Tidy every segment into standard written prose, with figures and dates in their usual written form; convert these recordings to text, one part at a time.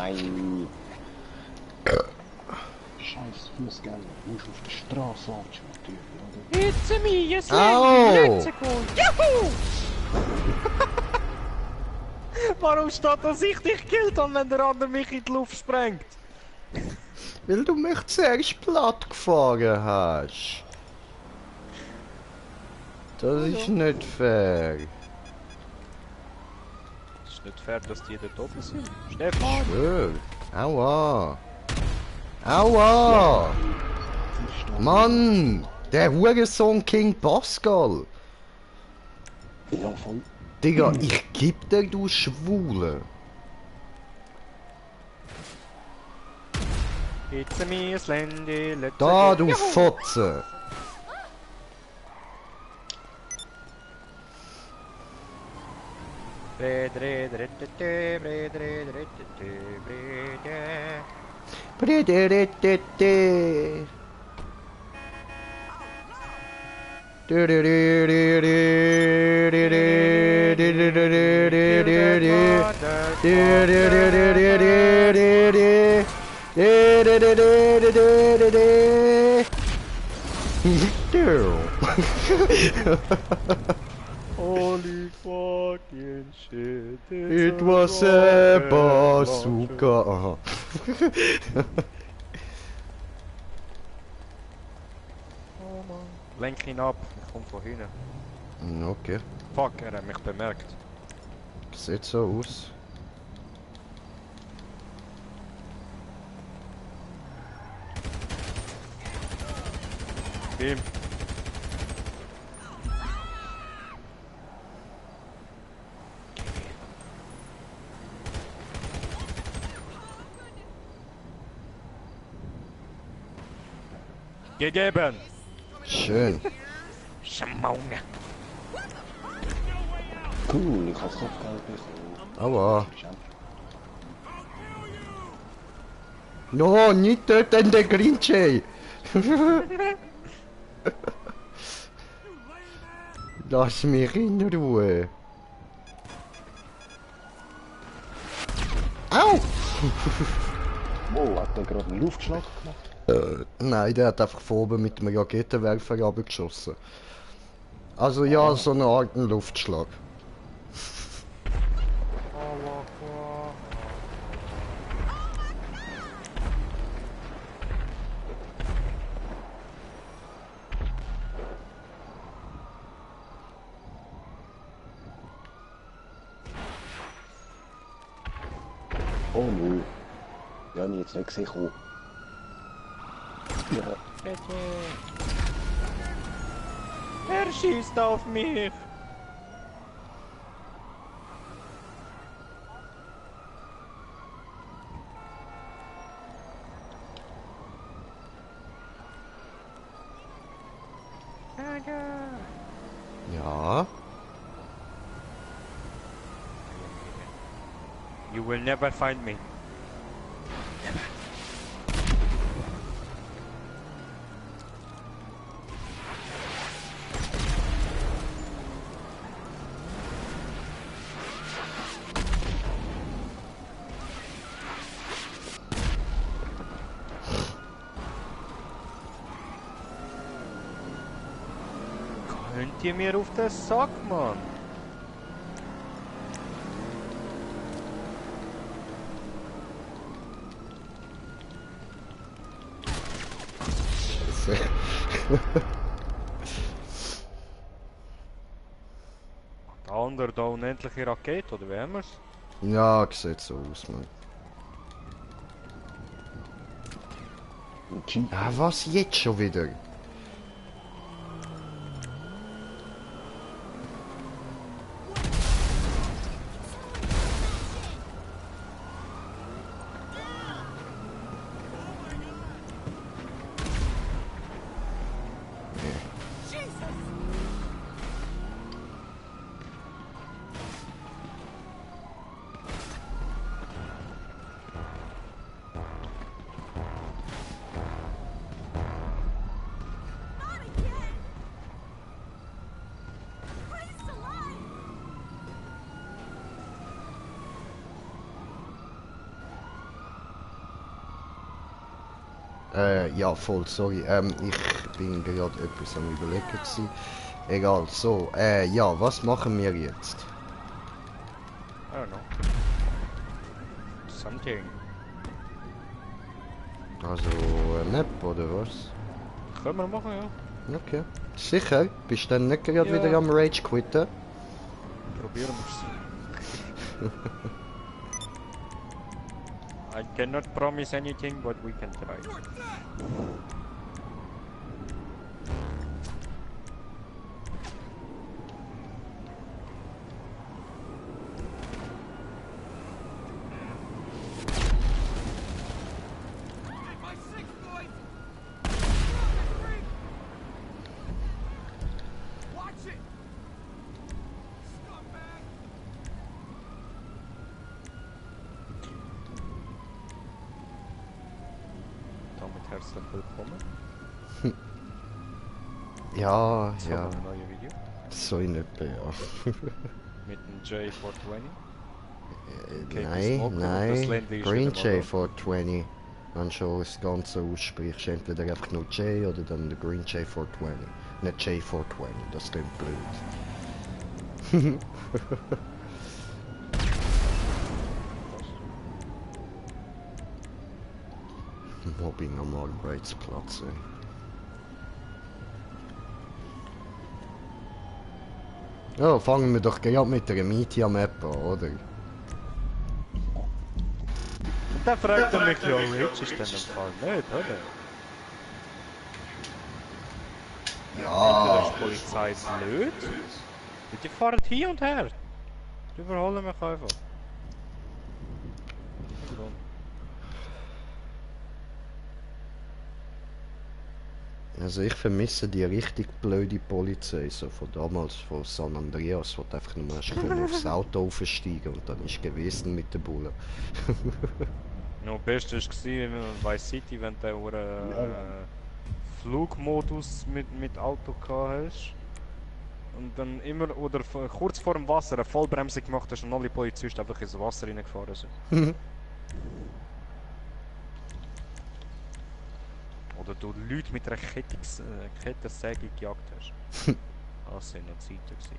Nein. Scheiß Fußgänger. Du musst auf der Straße anstehen, oder? It's me, yes, let's go! Juhu! Warum steht dass ich dich gekillt habe, wenn der andere mich in die Luft sprengt? Weil du mich zuerst platt gefahren hast. Das ist nicht fair. Es ist nicht fair, dass die dort oben sind. Stefan! Schwör. Aua. Aua! Mann! Der Hurensohn King Pascal! Ja, voll. Digga, ich geb dir, du Schwule! It's me, Slendy, let's Da, go! du Fotze! Bredededede. Holy fucking shit. It was a bazooka. Aha. Oh Mann. Lenk ihn ab, ich komm von hinten. Okay, Fuck, er hat mich bemerkt. sieht so aus. Bim. Gegeben! Schön. Schmaunge! Cool, ich hab's Kopfgeld bekommen. Aua. No, nicht töten den Grinchey! Lass mich in Ruhe. Au! Wow, hat der gerade einen Luftschlag gemacht? Nein, der hat einfach von oben mit dem Raketenwerfer abgeschossen. Also ja, so eine Art Luftschlag. Oh nö. Ja, ich jetzt nicht gesehen. Oh. Ja. Er schießt auf mich! Ja. You will never find me. Könnt ihr mir auf den Sack, Mann? Der andere da unendliche Rakete, oder wie haben wir's? Ja, sieht so aus, Mann. Ah, was jetzt schon wieder? Ja, voll, sorry. Ich bin gerade etwas am Überlegen gewesen. Egal, so, ja, was machen wir jetzt? I don't know. Something. Also, Map oder was? Können wir machen, ja. Okay. Sicher? Bist du dann nicht gerade Ja. wieder am Rage quitten? Probieren wir's. I cannot promise anything, but we can try. Damit herzlich willkommen Ja, zu ja. einem neuen Video So in etwa, ja. mit dem J420. Nein, Smoker und das nein. Ländli ist Green wieder mal J 420. Wenn du schon das Ganze aussprichst, entweder einfach nur J oder dann der Green J 420. Nicht J 420, das klingt blöd. Mobbing am Arbeitsplatz, ey. Ja, fangen wir doch gerade mit der Media-Map an, oder? Und da fragt er mich, ja, Rage ist denn im Fall nicht, oder? Entweder ist die Polizei blöd, und die fahren hier und her. Die überholen mich einfach. Also ich vermisse die richtig blöde Polizei, so von damals, von San Andreas, wo du einfach nur hast können aufs Auto aufsteigen und dann ist gewesen mit der Bulle. No, das Beste war bei City, wenn du Flugmodus mit Auto gehabt hast. Und dann immer, oder kurz vor dem Wasser eine Vollbremse gemacht hast und alle Polizisten einfach ins Wasser reingefahren sind. Oder du Leute mit einer Kettensäge gejagt hast. Das sind noch Zeiten gewesen.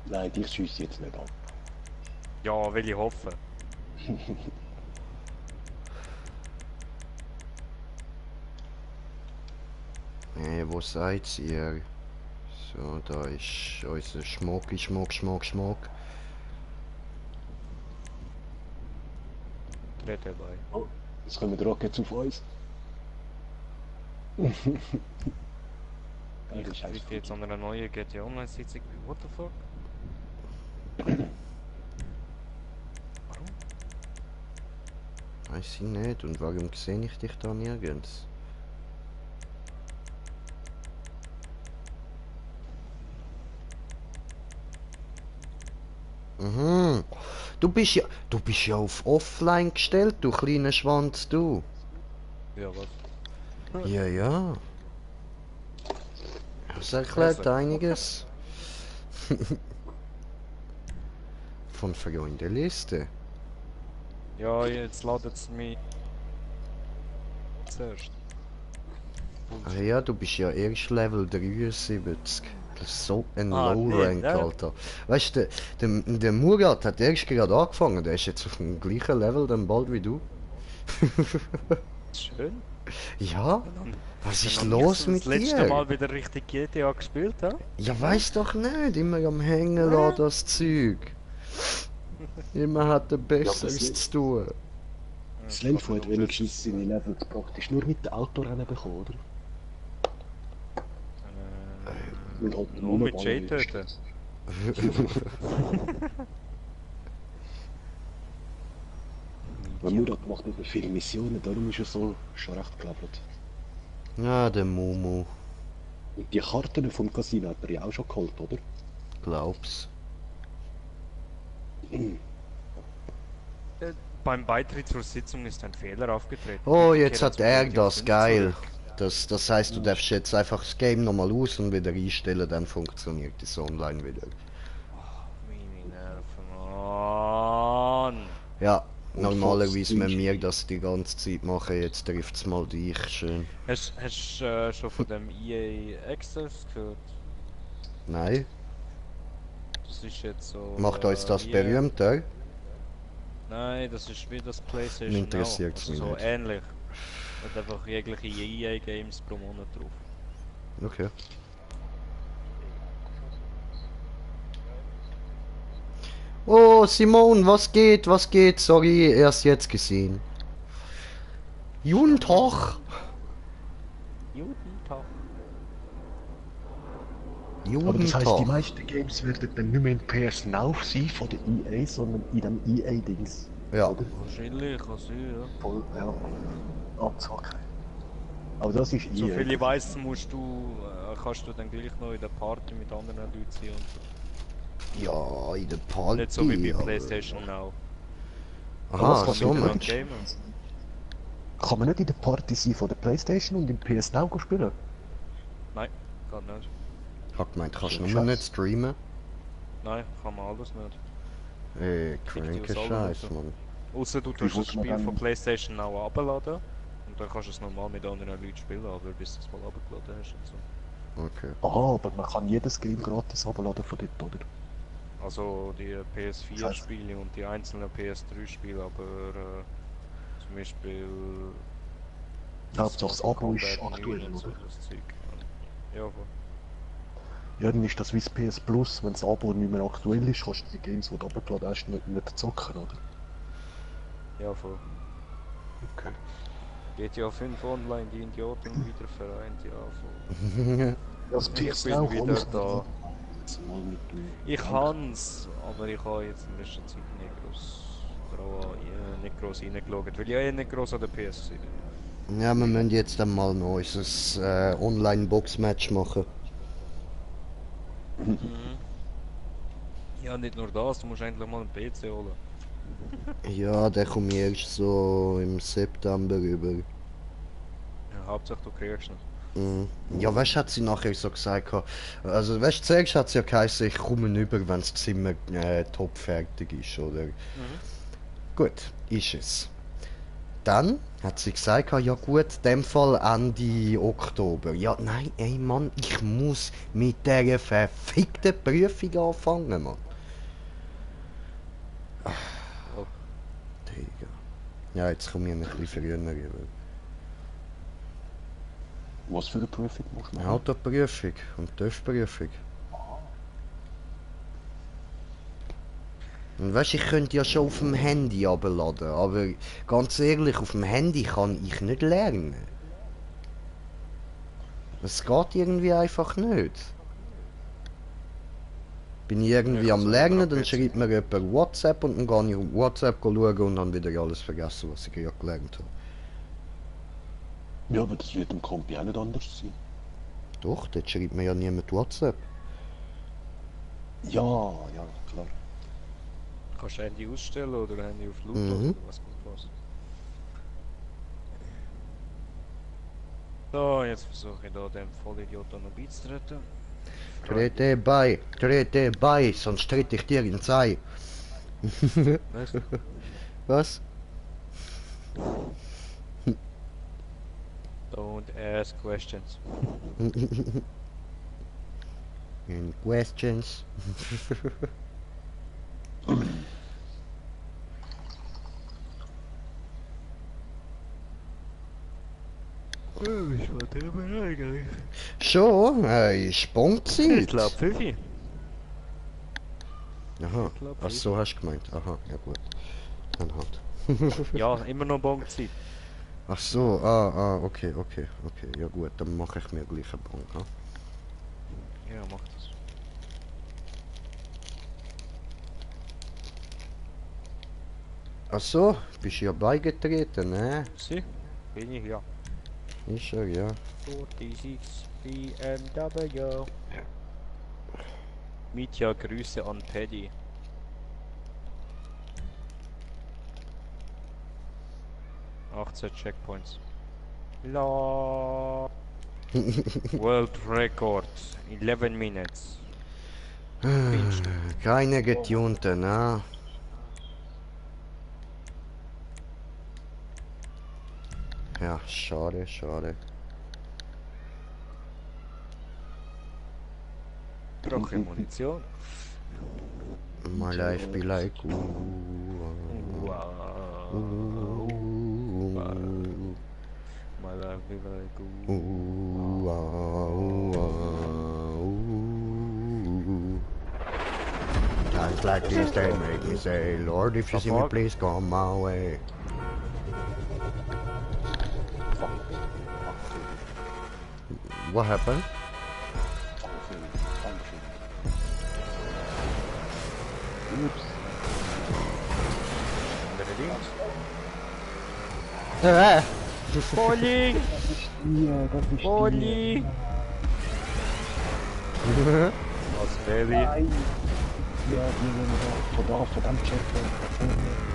Nein, dich schiesse jetzt nicht an. Ja, will ich hoffen. Hey, wo seid ihr? So, da ist unser Schmuck. Red dabei. Oh, jetzt kommen die Rockets auf uns. Ich bin jetzt an einer neuen GTA Online Sitzung. What the fuck? Warum? Weiß ich nicht. Und warum sehe ich dich da nirgends? Mhm. Du bist ja auf Offline gestellt, du kleiner Schwanz, du. Ja, was? Ja, ja. Das erklärt einiges. Von Freundeliste. Ja, jetzt ladet es mich zuerst. Ah ja, du bist ja erst Level 73. Das ist so ein Low-Rank, nee, Alter. Weißt du, der Murat hat erst gerade angefangen, der ist jetzt auf dem gleichen Level dann bald wie du. Schön. Ja? Was ist Wenn los ich mit das letzte dir? Mal wieder richtig GTA gespielt habe? Ja, weiß doch nicht, immer am Hängen lassen, das Zeug. Immer hat er Besseres zu tun. Slenfo hat wenigstens seine Levels praktisch nur mit dem Autorennen bekommen, oder? Und halt Nur mit Ballen J töten. Weil Murat macht nicht mehr viele Missionen, darum ist er so schon recht gelevelt. Ja, der Mumu. Und die Karten vom Casino hat er ja auch schon geholt, oder? Glaub's. Beim Beitritt zur Sitzung ist ein Fehler aufgetreten. Oh, Bitte jetzt kehre hat zum er Medium das, 5 geil. zurück. Das heißt, du darfst jetzt einfach das Game nochmal aus und wieder einstellen, dann funktioniert das online wieder. Meine Nerven, Mann. Ja, normalerweise wenn wir das die ganze Zeit machen, jetzt trifft es mal dich schön. Hast du schon von dem EA Access gehört? Nein? Das ist jetzt so. Macht uns das wie- berühmter? Nein, das ist wie das PlayStation Mich interessiert's Now. mich Also so nicht. ähnlich. Hat einfach jegliche EA Games pro Monat drauf. Okay. Oh, Simon, was geht? Was geht? Sorry, erst jetzt gesehen. Guten Tag. Guten Tag. Guten Aber das heisst, die Tag. meisten Games werden dann nicht mehr in PS Now sein von der EA, sondern in dem EA-Dings. Ja. Oder? Wahrscheinlich, kann sein, ja. Voll, ja. Okay. Aber das ist EA. So viel ich weiss, kannst du dann gleich noch in der Party mit anderen Leuten sein und so. Ja, in der Party. Nicht so wie bei aber- PlayStation Now. Aha, was so kann man man. nicht- Gamer. Kann man nicht in der Party sein von der PlayStation und im PS Now spielen? Nein, geht nicht. Ich hab gemeint, kannst du Scheiß. nur nicht streamen? Nein, kann man alles nicht. Kranker aus allem Scheiß, raus. Mann. Außer du Wie tust das will man Spiel dann- von PlayStation Now abladen und dann kannst du es normal mit anderen Leuten spielen, aber bis du es mal abgeladen hast und so. Okay. Aha, aber man kann jedes Game gratis abladen von dort, oder? Also die Das PS4 heißt- Spiele und die einzelnen PS3 Spiele, aber zum Beispiel Hauptsache das Abo Combat ist 9 aktuell, und so, oder? das Zeug. Ja, voll. Ja, dann ist das wie das PS Plus, wenn das Abo nicht mehr aktuell ist, kannst du die Games, die du abgeladen hast, nicht zocken, oder? Ja, voll. Okay. GTA 5 online, die Idioten wieder vereint, ja, voll. Das Ich PS bin Now wieder kann ich da. mal mit dem- Ich kann's, aber ich habe jetzt in letzter Zeit nicht groß reingeschaut, weil ich ja nicht groß an der PS bin. Ja, wir müssen jetzt einmal noch unser Online-Box-Match machen. Ja, nicht nur das, du musst endlich mal einen PC holen. Ja, der kommt erst so im September rüber. Ja, Hauptsache du kriegst ihn. Mhm. Ja, weißt du, hat sie nachher so gesagt, also weißt du, zuerst hat sie ja geheißen, ich komme rüber, wenn das Zimmer top fertig ist, oder? Gut, ist es. Dann hat sie gesagt, ja gut, in dem Fall Ende Oktober. Ja, nein, ey Mann, ich muss mit dieser verfickten Prüfung anfangen, Mann. Oh. Digga. Ja, jetzt komme ich ein bisschen früher rüber. Was für eine Prüfung musst du machen? Autoprüfung und TÜV-Prüfung. Und weißt du, ich könnte ja schon auf dem Handy abladen, aber ganz ehrlich, auf dem Handy kann ich nicht lernen. Es geht irgendwie einfach nicht. Bin ich irgendwie Ja, am so Lernen, über dann PC. schreibt mir jemand WhatsApp und dann gehe ich auf WhatsApp schauen und dann wieder alles vergessen, was ich gerade gelernt habe. Ja, aber das wird im Kompi auch nicht anders sein. Doch, dort schreibt mir ja niemand WhatsApp. Ja, klar. Kannst du Handy ausstellen oder Handy auf Laut Mhm. oder was kommt was? So, jetzt versuche ich da dem Vollidiot noch beizutreten. Trete bei, sonst trete ich dir ins Ei. Weißt Was? Don't ask questions. Any questions? Ich warte immer eigentlich. Schon? Ist Bonzeit? Ich glaube 5. Aha. Ich glaub, Ach so hast du gemeint. Aha, ja gut. Dann halt. Ja, immer noch Bonzeit. Ach so, okay. Ja gut, dann mache ich mir gleich einen Bon. Ha? Ja, mach das. Ach so, bist ja beigetreten, ne? Sie? Bin ich, ja. Ist er, ja. 46 BMW. Mitya, Grüße an Paddy. Checkpoints. La. World Record. 11 minutes. Keine getunte, ne? Ja, schade, schade. Brauche ich Munition. My life be like Wow. My life be like Times like this they make me say, Lord, if you see me, Fuck. please come my way. What happened? Ups. andere links. Ja, Bowling! das ist Bowling! Was, Baby? Nein. Ja, wir werden von dem Check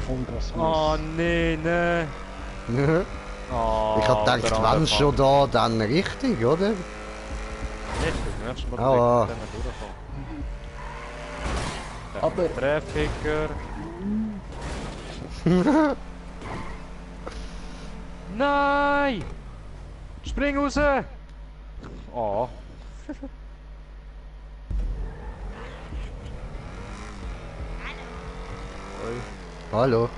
Vollgas Oh nee, ne. Oh, Ich hab gedacht, der andere wenn schon da, dann richtig, oder? Nicht, das nächste Mal Aua. direkt mit denen durchkommen. Aber- Treffiker. Nein! Spring raus! Oh. Oi. Hallo.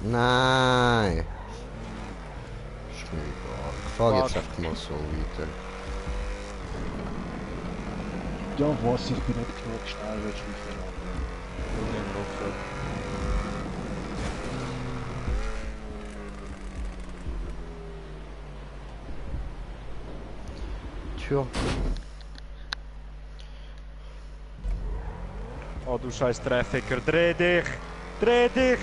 Nein. Ist mir egal. Ich fahr jetzt Fuck. einfach mal so weiter. Ja, was, ich bin nicht genug schnell, willst du mich verraten? Tja. Oh du scheiß Treffiker, dreh dich! Dreh dich!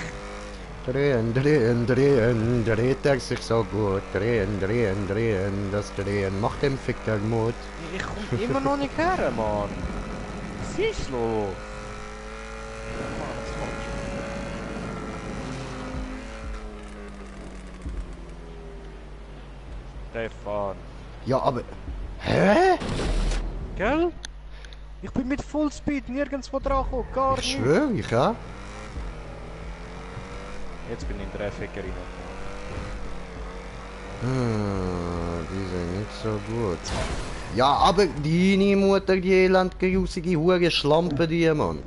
Drehen, drehen, drehen, dreht er sich so gut. Drehen, drehen, drehen, das Drehen macht dem Ficker Mut. Ich komm immer noch nicht her, Mann! Was ist los? Stefan. Ja, aber... Hä? Gell? Ich bin mit Fullspeed nirgendwo dran gekommen, gar Ich nicht. schwöre, ich ja. Jetzt bin ich in der Treffiker rein. Die sind nicht so gut. Ja, aber deine Mutter, die elende, grusige Hure Schlampe, die, Mann.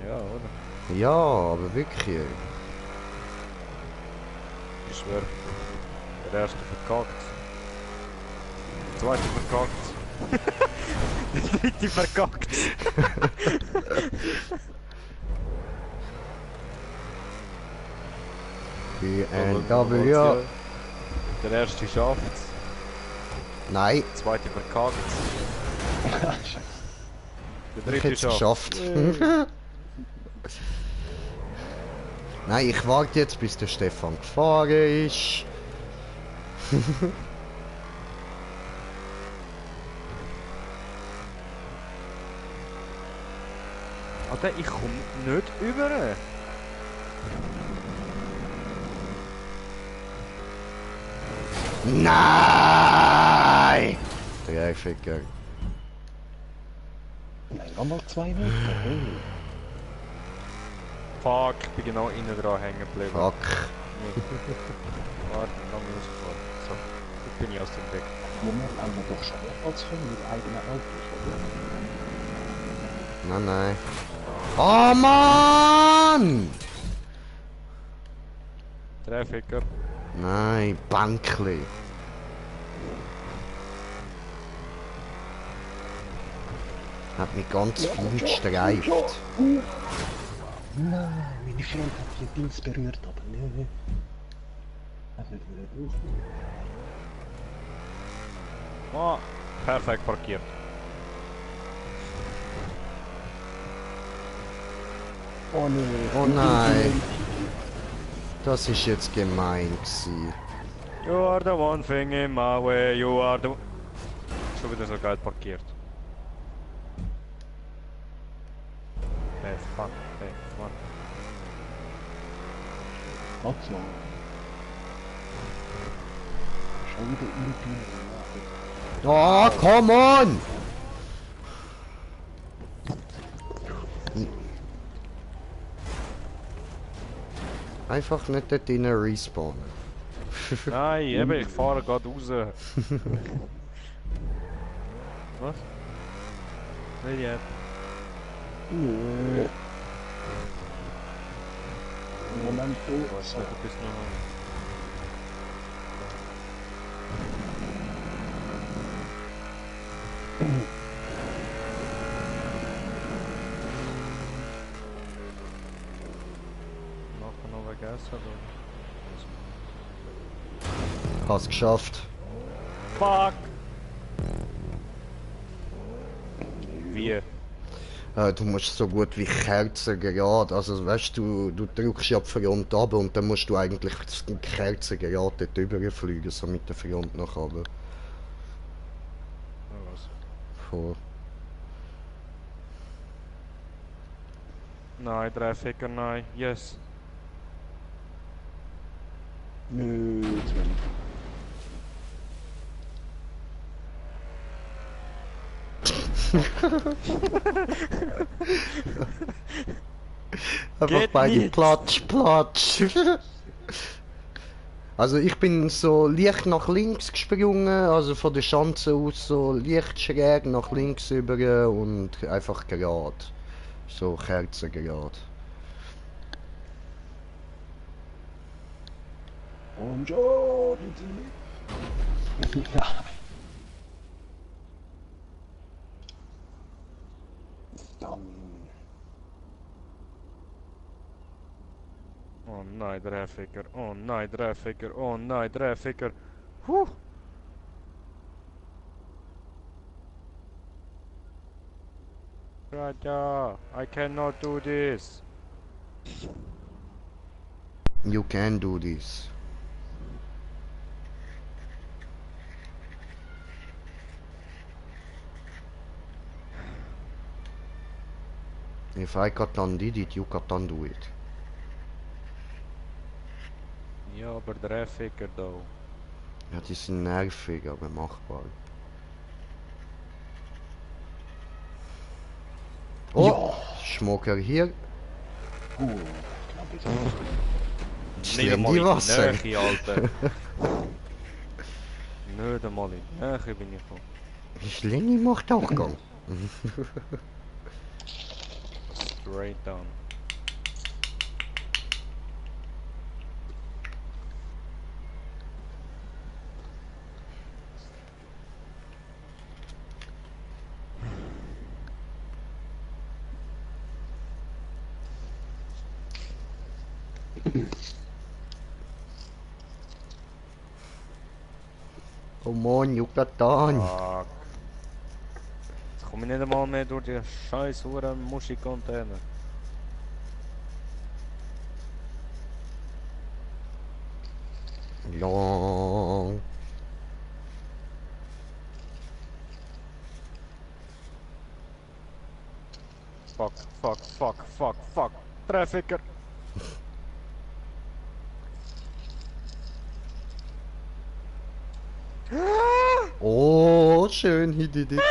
Ja, oder? Ja, aber wirklich. Ich schwör. Der erste verkackt. Der zweite verkackt. Der dritte verkackt. BMW. Der erste schafft's. Nein, Der zweite verkackt. Scheiße. Der ich dritte hätte es schafft's. geschafft. Nein, ich warte jetzt, bis der Stefan gefahren ist. Alter, ich komm nicht über. Nein! Der Ficker. Nein, nochmal 2 Meter. Hey. Fuck, ich bin genau innen dran hängen geblieben. Fuck. Warte, kann ich rausfahren. So, jetzt bin ich aus dem Weg. Moment, haben wir doch schon mehrmals können mit eigenen Autos, oder? Nein, nein. Oh Mann! Treffiker. Nein, Bankli. Hat mich ganz fein gestreift. Nein, meine Freundin hat die Dings berührt, aber nein. Hat nicht wieder durch. Oh, perfekt parkiert. Oh nein. Oh nein. Das ist jetzt gemein gewesen. You are the one thing in my way, you are the... Schon wieder so geil parkiert. Hey, fuck, hey, fuck. Warte mal. Schon wieder irgendwie. Oh, come on! Einfach nicht dort drinnen respawnen. Nein, eben, ich fahre gerade raus. Was? Welche App? Momento. Was? Du bist noch... Nachher noch vergessen, oder? Hast geschafft. Fuck! Wie? Du musst so gut wie Kerzen gerade, also weißt du drückst ja die Front ab und dann musst du eigentlich die Kerzen gerade dort überfliegen, so mit der Front nach oben. Oh, was? Vor. Nein, Dreificker, nein. Yes. Nö, zu wenig. Einfach Geht beide nicht. Platsch, Platsch. Also ich bin so leicht nach links gesprungen, also von der Schanze aus so leicht schräg nach links über und einfach gerade. So Kerzen gerade. Und schon. Ja. Dann. Oh nein, Dreificker. Oh nein, Dreificker. Oh nein, Dreificker. Huh! Raja, I cannot do this. You can do this. If I Catan did it, you Catan do it. Ja, aber Dreificker da. Ja, die sind nervig, aber machbar. Oh, Schmucker hier. Knapp ist Nicht einmal in Wasser. die Nähe, Alter. Nicht einmal in die Nähe bin ich gekommen. Schlingi macht auch Gang. Straight down. Come on, you Catan. Fuck. Jetzt komme ich nicht einmal mehr durch die scheiß Huren Muschi-Container. Long. Fuck, fuck, fuck, fuck, fuck. Dreificker. Oh, schön, he did it.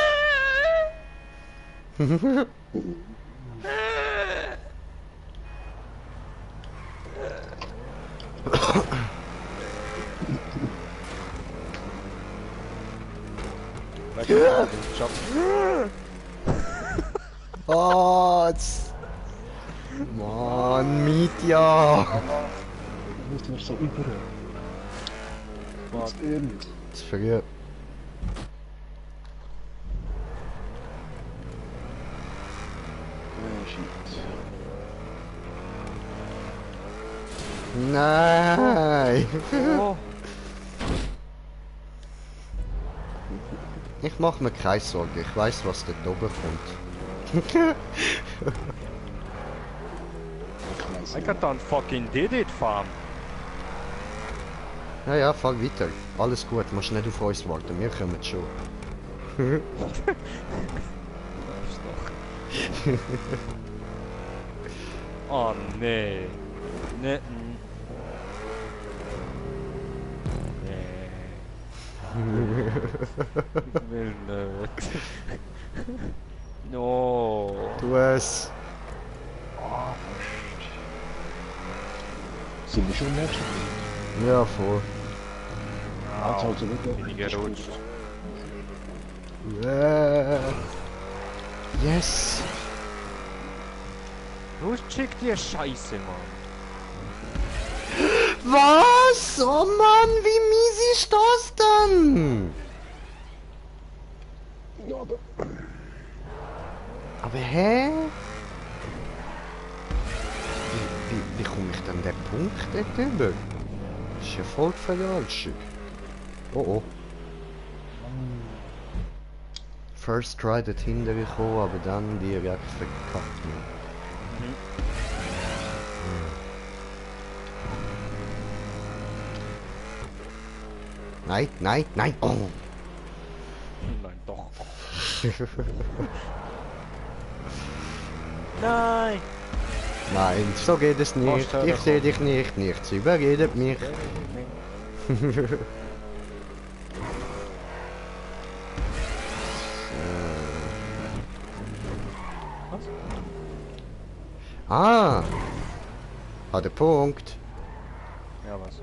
Oh, jetzt. Mann, Mietja. Du musst mir so über. Was ehrlich? Das ist früh. Shit. Nein. Oh. Ich mach mir keine Sorge, ich weiß, was dort oben kommt. I can't fucking did it, fam. Ja, ja, fahr weiter. Alles gut, musst nicht auf uns warten, wir kommen schon. Oh nee. Nee. Nee. Ich will nicht. No. Du es. sind wir schon im nächsten Punkt. Ja, voll. Also wieder. Bin ich gerutscht. Yes! Los, schick die Scheiße, Mann. Was? Oh Mann, wie mies ist das denn? Ja, aber Aber hä? Wie komme ich denn den Punkt dort über? Das ist ja voll die Verarschung. Oh oh. First try dorthin gekommen, aber dann direkt verkackt. Nein, nein, nein! Oh! Nein, doch. Nein! Nein, so geht es nicht. Fast Ich sehe dich nicht. Nichts überredet mich. Ah! Hat der Punkt. Ja, was?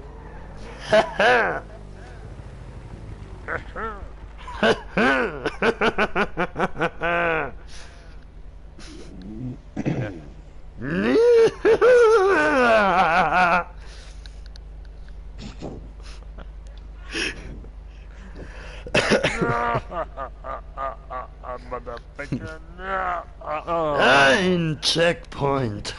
Ein Checkpoint.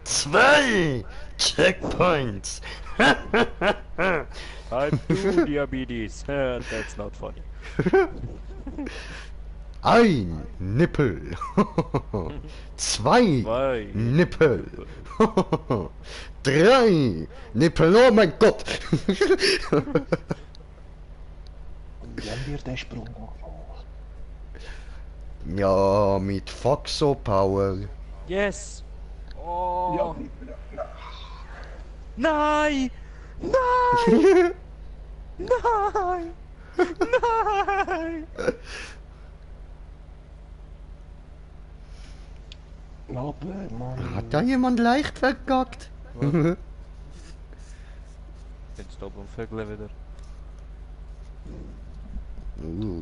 Zwei Checkpoints. Type 2 diabetes. That's not funny. Ein Nippel. Zwei Zwei. Nippel. Drei Nippel. Oh mein Gott. wie haben wir den Sprung gemacht? Ja, mit Foxo Power. Yes! Oh! Ja, Nein! Nein! Nein! Nein! aber Mann. Hat da jemand leicht verkackt? Jetzt oben Vögel wieder.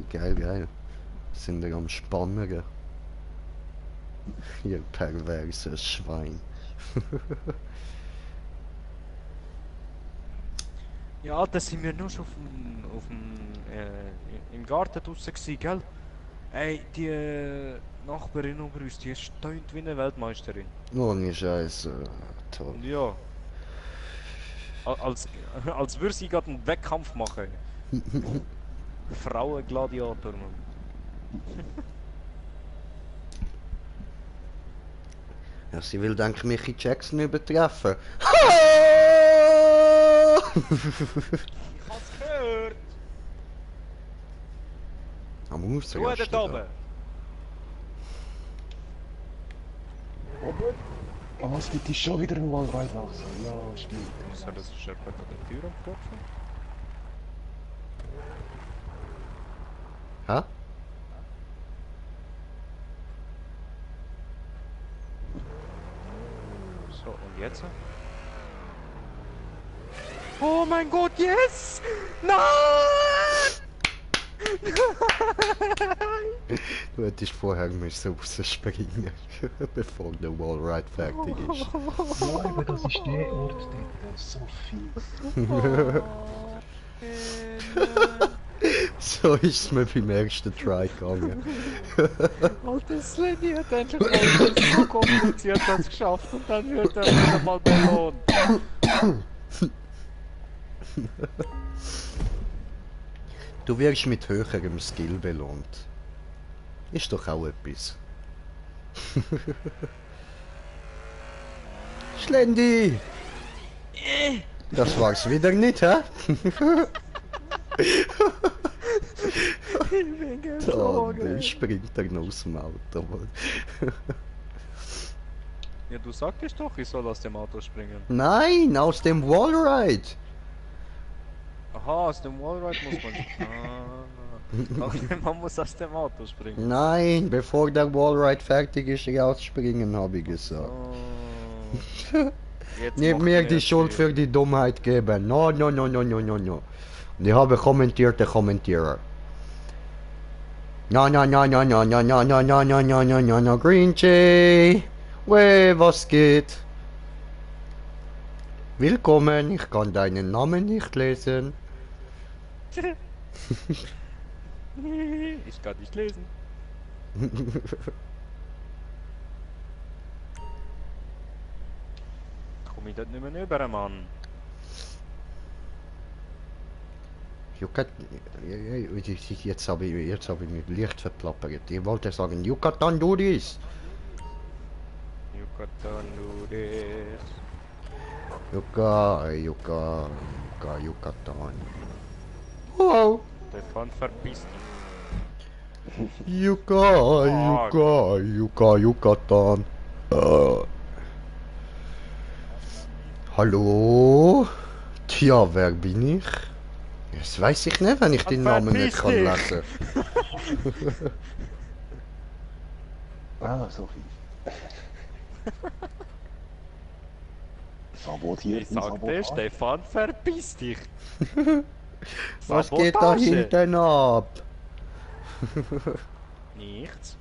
Geil, geil. Sind wir am Spannen? Ihr perverses Schwein. Ja, da sind wir nur schon im Garten draussen gewesen, gell? Ey, die Nachbarin über uns, die stöhnt wie eine Weltmeisterin. Ohne Scheiße. Toll. Und ja. Als würde sie gerade einen Wettkampf machen. Frauengladiator, Mann. Ja, sie will, denke ich, Michi Jackson übertreffen. Ich hab's gehört! Am Du Ausrasten dort oben! Aber was gibt es schon wieder ein Wallride nach? Ja, stimmt. Wieso, das ist jemand an der Tür am Klopfen? Hä? So, und jetzt? Oh mein Gott, yes! Nein! Du hättest vorher müssen rausspringen, bevor der Wallride fertig ist. Ja, aber das ist der Ort dort, der ist so fies. So ist es mir beim ersten Try gegangen. Alter Slenny hat endlich mal so kompliziert das geschafft und dann wird er wieder mal belohnt. Du wirst mit höherem Skill belohnt. Ist doch auch etwas. Schlendi! Das war's wieder nicht, hä? Ich bin Oh, geflogen. dann springt er noch aus dem Auto. Ja, du sagtest doch, ich soll aus dem Auto springen. Nein, aus dem Wallride! Aha, aus dem Wallride muss man... Okay, man muss aus dem Auto springen. Nein, bevor der Wallride fertig ist, rausspringen, habe ich gesagt. Oh. Jetzt Nicht macht mir mir die jetzt Schuld für die Dummheit geben. No, no, no, no, no, no, no. Und ich habe kommentierte Kommentierer. No, no, no, no, no, no, no, no, no, no, no, no, no, no, Green Jay. Wey, was geht? Willkommen, ich kann deinen Namen nicht lesen. Ich kann nicht lesen. Komm ich dort nicht mehr rüber, Mann. Jetzt habe ich mich leicht verplappert. Ich wollte sagen, Yucatan do this. Yucatan do this. Yucatan. Wow. Stefan, verpiss dich. Yucatan. Hallo? Tja, wer bin ich? Das weiß ich nicht, wenn ich den Namen nicht kann lesen. Ah, Sophie. Sabotiert Ich sagte, Stefan, verpiss dich. Was geht da hinten ab? Nichts.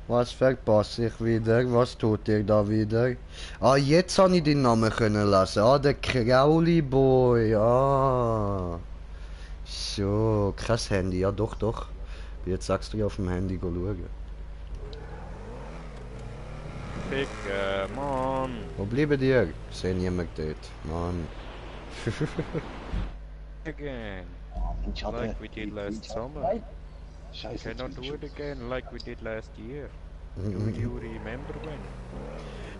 Was verpasse ich wieder? Was tut ihr da wieder? Ah, jetzt habe ich den Namen können lesen. Ah, der Crowley Boy. Ah. So, kein Handy. Ja, doch, doch. Bin jetzt extra auf dem Handy schauen. Ficke, Mann. Wo bleiben die? Ich sehe niemand dort. Mann. Again. Ich hatte... Like we did last summer. Scheiße. Cannot do it again like we did last year. Do you remember when?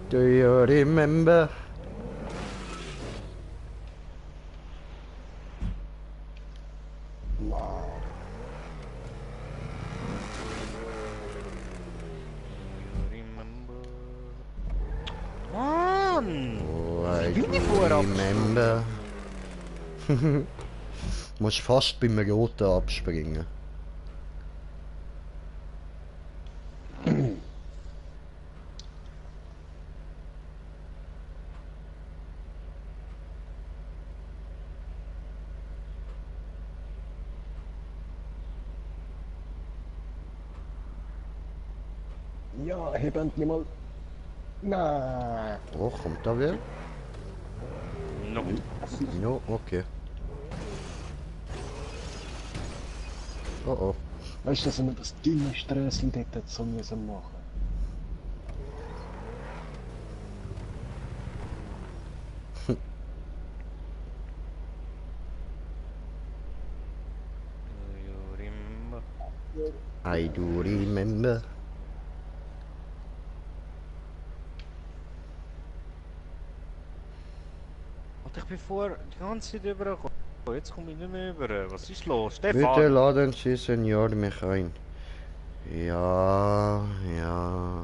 Do you remember? Wow. Do you remember? Mann! Oh, I bin ich vorher remember. Musst fast beim Roten abspringen. Ja, heb endlich mal... Nein. Oh, kommt da wer? No. Jo, okay. Oh oh. Weißt du, dass wir das dünne Sträßchen dort so müssen machen? Do you remember? I do remember. Warte, ich bin vorher die ganze Zeit übergekommen. Jetzt komme ich nicht mehr über. Was ist los? Bitte Stefan! laden Sie Senior mich ein. Ja, ja.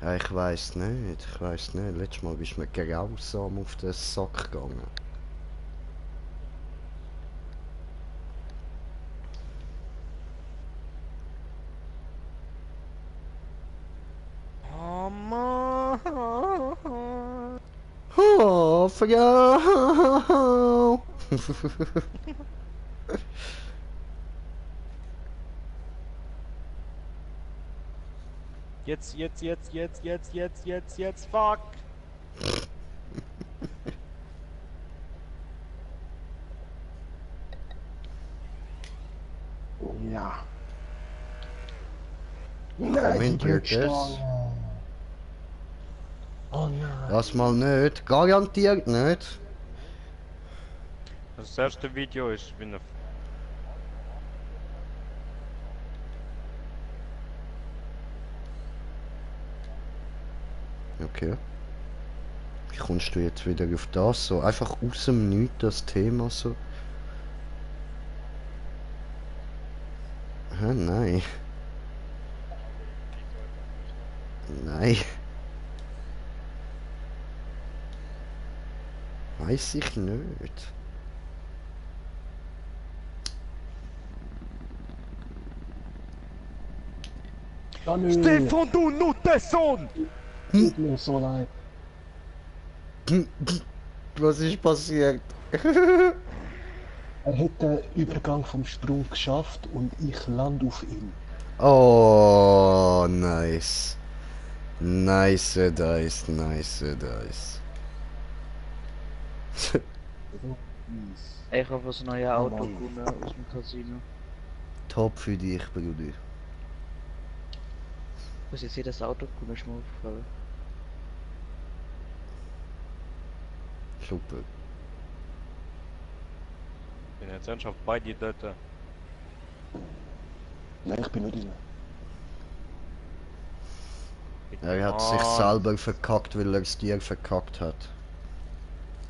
Ja, ich weiß nicht, Letztes Mal bist du mir grausam auf den Sack gegangen. Oh Mann! Oh, Frau! Jetzt, fuck! Ja. Kommentiert es? Oh nein. Das mal nicht, garantiert nicht. Das erste Video ist, wenn er... Okay. Wie kommst du jetzt wieder auf das? So einfach aus dem Nichts das Thema so. Hä, nein. Nein. Weiß ich nicht. Daniel, Stefan, du Nuttensohn! tut mir so leid. Was ist passiert? Er hat den Übergang vom Sprung geschafft und ich lande auf ihm. Oh, nice. Nice, nice, nice, nice. Ich habe das neue Auto gewonnen aus dem Casino. Top für dich, Bruder. Was jetzt jedes Auto gewonnen ist mir aufgefallen. Super. Ich bin jetzt ernsthaft bei dir dort. Nein, ich bin nicht drin. Er hat sich selber verkackt, weil er es dir verkackt hat.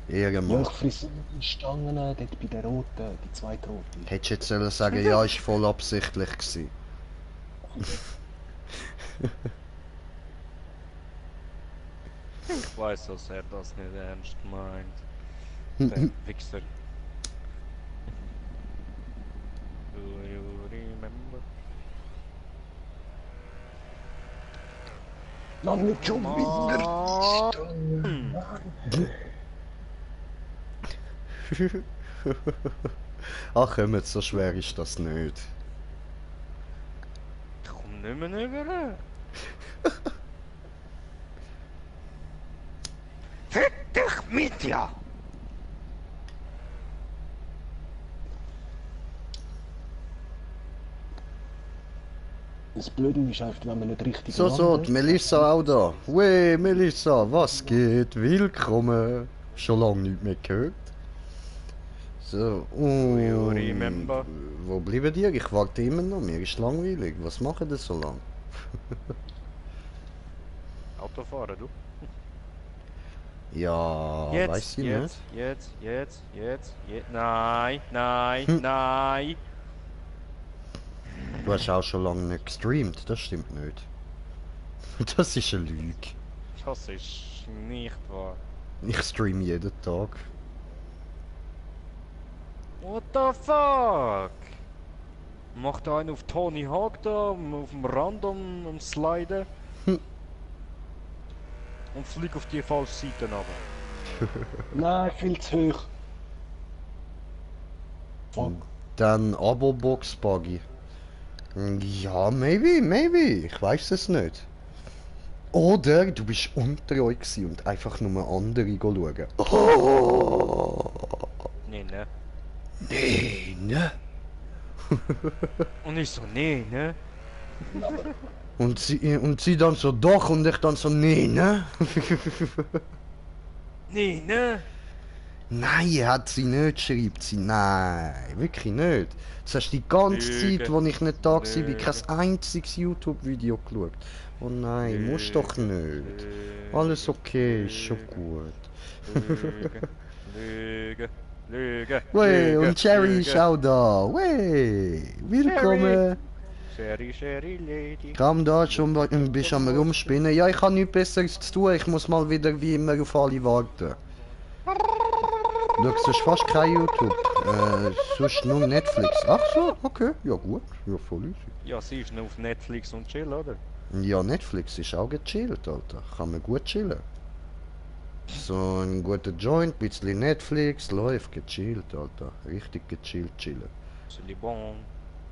Ja, Ehrenmann. ich frisse die Stangen dort bei der roten, die zweite rote. Hättest du jetzt sollen sagen, ja, ist voll absichtlich gewesen. Ich weiß, dass er das nicht ernst meint. Der Wichser. Do you remember? Lass nicht schon wieder die Stangen. Ach komm, so schwer ist das nicht. Ich komm nicht mehr rüber. Fick dich mit ja! Das Blöde ist einfach, wenn man nicht richtig So, so, landet. die Melissa auch da. Wey, Melissa, was geht? Willkommen. Schon lange nicht mehr gehört. So, you und... remember? Wo bleiben die? Ich warte immer noch, mir ist langweilig. Was machen die so lang? Autofahren, du? Ja, weiß ich nicht. Jetzt. Nein, nein. Du hast auch schon lange nicht gestreamt, das stimmt nicht. Das ist eine Lüge. Das ist nicht wahr. Ich stream jeden Tag. What the fuck? Macht einen auf Tony Hawk da, auf dem Rand am Sliden. Hm. Und flieg auf die falsche Seite runter. Nein, viel zu hoch. Fuck. Dann Abo-Box Buggy. Ja, maybe. Ich weiß es nicht. Oder du bist unter euch gewesen und einfach nur andere schauen. Oh! Nee, ne? Nee, ne? Und ich so, nee, ne? Und sie dann so doch und ich dann so nee, ne? Nee, ne? Nein, hat sie nicht, schreibt sie. Nein, wirklich nicht. Das hast du die ganze Lüge. Zeit, wo ich nicht da war, Lüge. kein einziges YouTube-Video geschaut. Oh nein, musst doch nicht. Alles okay, ist schon gut. Lüge. Wey, und Cherry ist auch da. Wey, willkommen. Sherry Lady. Komm da, schon bist am rumspinnen. Ja, ich habe nichts Besseres zu tun. Ich muss mal wieder wie immer auf alle warten. Schaust du fast kein YouTube? Sonst nur Netflix. Ach so, okay. Ja gut. Ja, voll easy. Ja, sie ist noch auf Netflix und chill, oder? Ja, Netflix ist auch gechillt, Alter. Kann man gut chillen. So ein guter Joint, bisschen Netflix, läuft gechillt, Alter. Richtig gechillt chillen. Silly bon.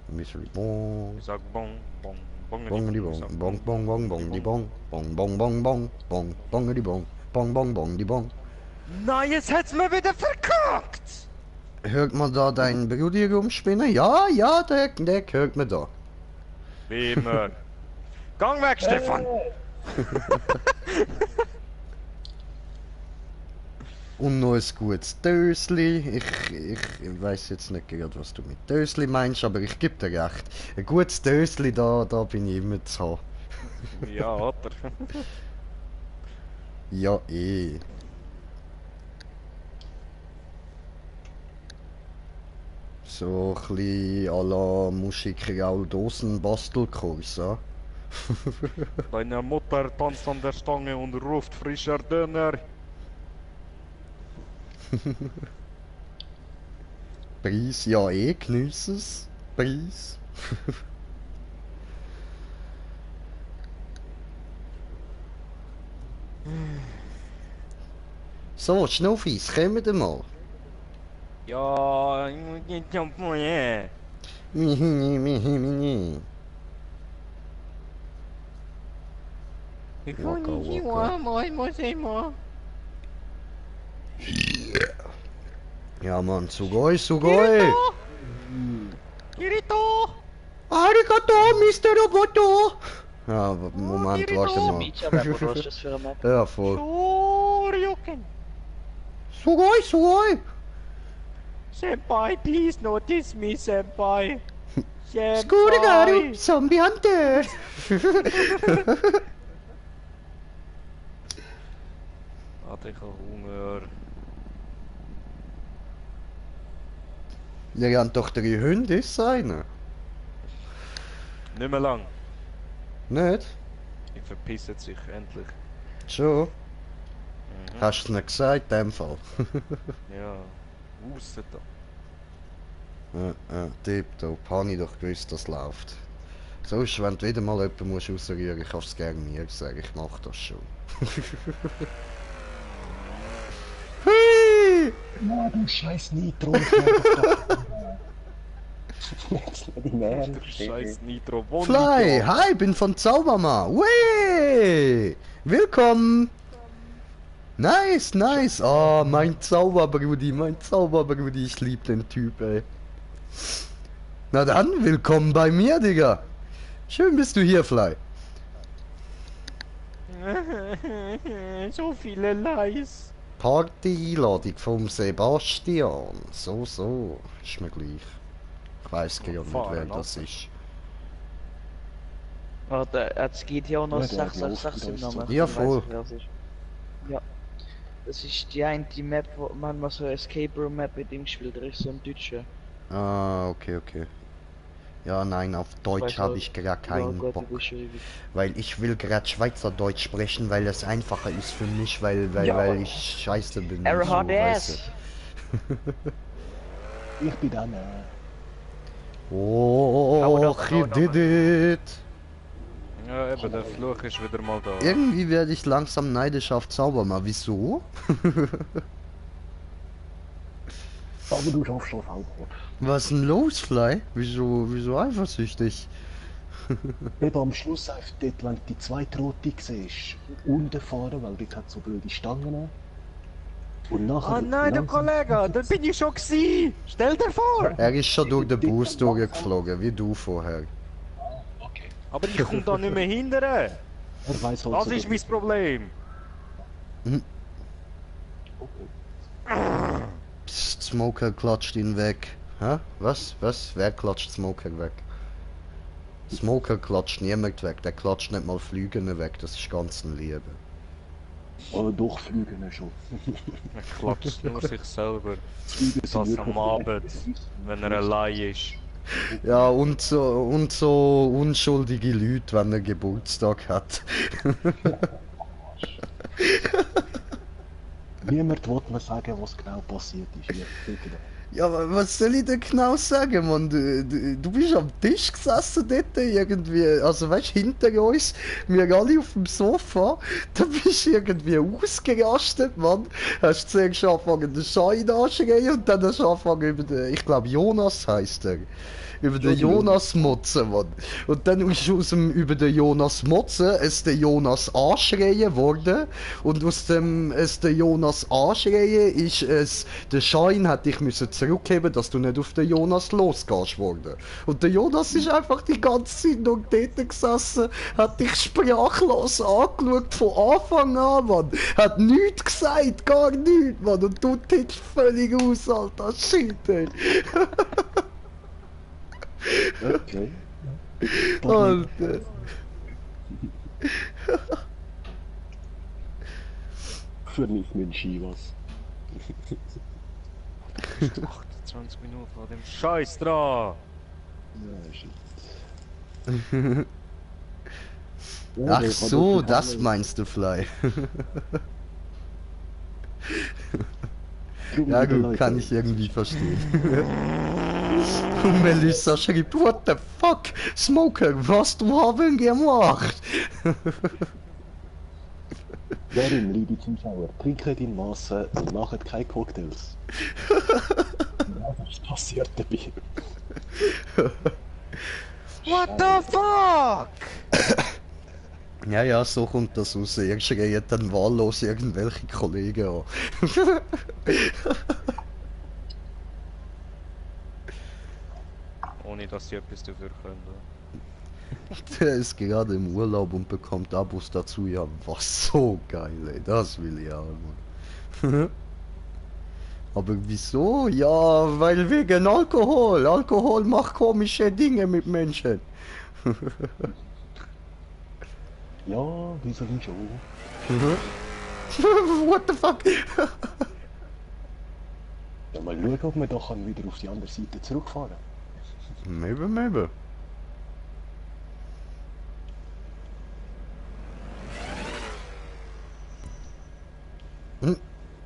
Ein bisschen bon. Ich sag bon. Bong die bong, bong bong bong bong die bong, bong bong bong bong, bong bong die bong, bong bong bong die bong. Nein, jetzt hat's mir wieder verkackt! Hört man da deinen Bruder rumspinnen? Ja, der hört man da. Wie immer. Gang weg, Stefan! Und noch ein gutes Dösli. Ich weiß jetzt nicht gerade, was du mit Dösli meinst, aber ich gebe dir recht. Ein gutes Dösli, da bin ich immer zu haben. Ja, oder? Ja, eh. So ein bisschen à la Musiker Dosenbastelkurs, ja? Deine Mutter tanzt an der Stange und ruft frischer Döner. Preis, ja eh, geniess es. Preis. So, Schnuffis, kommt mal. Ja, ich muss jetzt auf mal. Ich Waka, kann nicht waka. mal, muss immer. Ja, Mann, Sugoi! Kirito! Arigato, Mr. Roboto! Ja, Moment, warte mal. Media-Map, oder was ist das für eine Map? Ja, voll. Shoryuken! Sugoi! Senpai, please notice me, Senpai! Scooter Zombie Hunter! Warte, ich hab Hunger. Wir haben doch 3 Hunde, ist einer. Nicht mehr lang. Nicht? Ich verpisse sich endlich. Schon? Mhm. Hast du nicht gesagt, in dem Fall? Ja. Raus da. Tipptopp, habe ich doch gewusst, dass es läuft. Sonst, wenn du wieder mal jemanden musst rausrühren, kannst du es gerne mir sagen, ich mach das schon. Hui! Ja, du scheiß Nitro. Ich hab doch jetzt nicht im Der Ernst. scheiß Nitro. Wo Fly, Nitro? hi, bin von Zaubermann. Wey! Willkommen! Nice, nice. Oh, mein Zauberbrudi, ich lieb den Typ, ey. Na dann, willkommen bei mir, Digga. Schön bist du hier, Fly. So viele Lies. Party-Einladung vom Sebastian. So, ist mir gleich. Ich weiss gar nicht, Fahren, wer das Alter. ist. Warte, es geht hier auch noch Ja, der 666 im läuft Namen. Ja, Ich weiß voll. nicht, wer es ist. Ja. Das ist die Map, wo man mal so Escape Room Map mit dem gespielt, der ist so ein Deutscher. Ah, okay. Ja, nein, auf Deutsch Weiß habe auch- ich gerade keinen Gott, Bock. wie beschrieben. Weil ich will gerade Schweizerdeutsch sprechen, weil es einfacher ist für mich, weil ich scheiße bin. und so, weißt RHDS! Ich bin dann. du. Oh, he did it! Ja, eben, der Fluch ist wieder mal da. Irgendwie werde ich langsam neidisch auf Zaubermann. Wieso? Aber du schaffst schon auch. Was ist denn los, Fly? Wieso eifersüchtig? Eben am Schluss einfach dort, wenn du die zweite Rote siehst, unten fahren, weil dort hat so blöde Stangen. Und nachher. Oh nein, der langsam- Kollege, da bin ich schon gsi. Stell dir vor. Er ist schon durch den Bus durchgeflogen, wie du vorher. Okay. Aber ich komme da nicht mehr hindern. Er weiß halt Das so ist mein Problem. Psst, Smoker klatscht ihn weg. Hä? Was? Wer klatscht Smoker weg? Smoker klatscht niemand weg, der klatscht nicht mal Flüge weg, das ist ganz ein Liebe. Aber doch fliegen schon. Er klatscht nur sich selber. Fliegen sind Das wirklich- am Abend, wenn er allein ist. Ja, und so unschuldige Leute, wenn er Geburtstag hat. Niemand wollte mir sagen, was genau passiert ist. Hier, bitte. Ja, was soll ich denn genau sagen, Mann? Du bist am Tisch gesessen dort irgendwie, also weißt hinter uns, wir alle auf dem Sofa, da bist du irgendwie ausgerastet, Mann. Hast zuerst angefangen, den Schein anzuschreien und dann hast du angefangen über den, ich glaube Jonas heisst er. Über den Jonas Motzen, Mann. Und dann ist über den Jonas Motzen es der Jonas anschreien worden. Und aus dem es der Jonas anschreien ist es, der Schein hat dich müssen zurückheben, dass du nicht auf den Jonas losgehst worden. Und der Jonas ist einfach die ganze Zeit noch dort gesessen, hat dich sprachlos angeschaut von Anfang an, Mann. Hat nichts gesagt, gar nichts, Mann. Und du tickst völlig aus, Alter. Shit, ey. Okay. Alter. Für mich mit Chivas. 28 Minuten von dem Scheiß dran. Ja, Ach so, das meinst du, Fly. Ja gut, kann ich irgendwie verstehen. Und Melissa schrieb, what the fuck, Smoker, was du haben gemacht? Darum, liebe Zuschauer, trinket in Massen und macht keine Cocktails. Ja, was passiert dabei? What the fuck? Ja, ja, so kommt das raus. Ihr schreit dann wahllos irgendwelche Kollegen an. Ohne dass sie etwas dafür können. Der ist gerade im Urlaub und bekommt Abos dazu. Ja, was so geil, ey. Das will ich auch, Mann. Aber wieso? Ja, weil wegen Alkohol. Alkohol macht komische Dinge mit Menschen. Ja, wieso nicht schon? What the fuck? Ja, mal schauen, ob wir doch wieder auf die andere Seite zurückfahren. Maybe, maybe.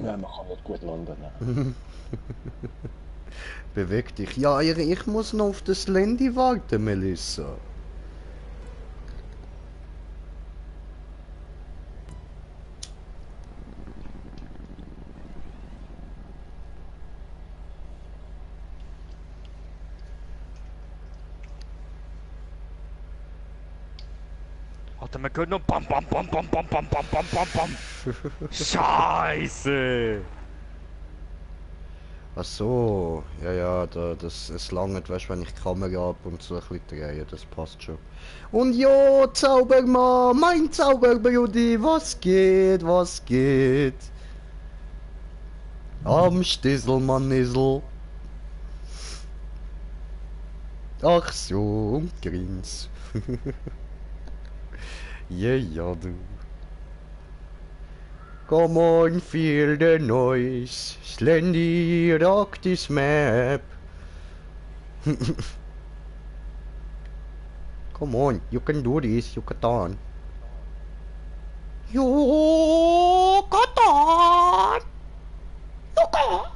Ja, man kann nicht gut landen. Ne? Beweg dich. Ja, ich muss noch auf das Landy warten, Melissa. Alter, wir können noch bam bam bam bam bam bam bam bam bam bam. Scheiße! Ach so, ja, ja, es langt, weißt du, wenn ich die Kamera ab und zu ein bisschen drehe, das passt schon. Und jo, Zaubermann, mein Zauberbrudi, was geht, was geht? Am Stissel, Mann, Nissel. Ach so, und grins. Ja, ja, du. Come on, feel the noise. Slendy, rock this map. Come on, you can do this, you can on. You got on. You got on.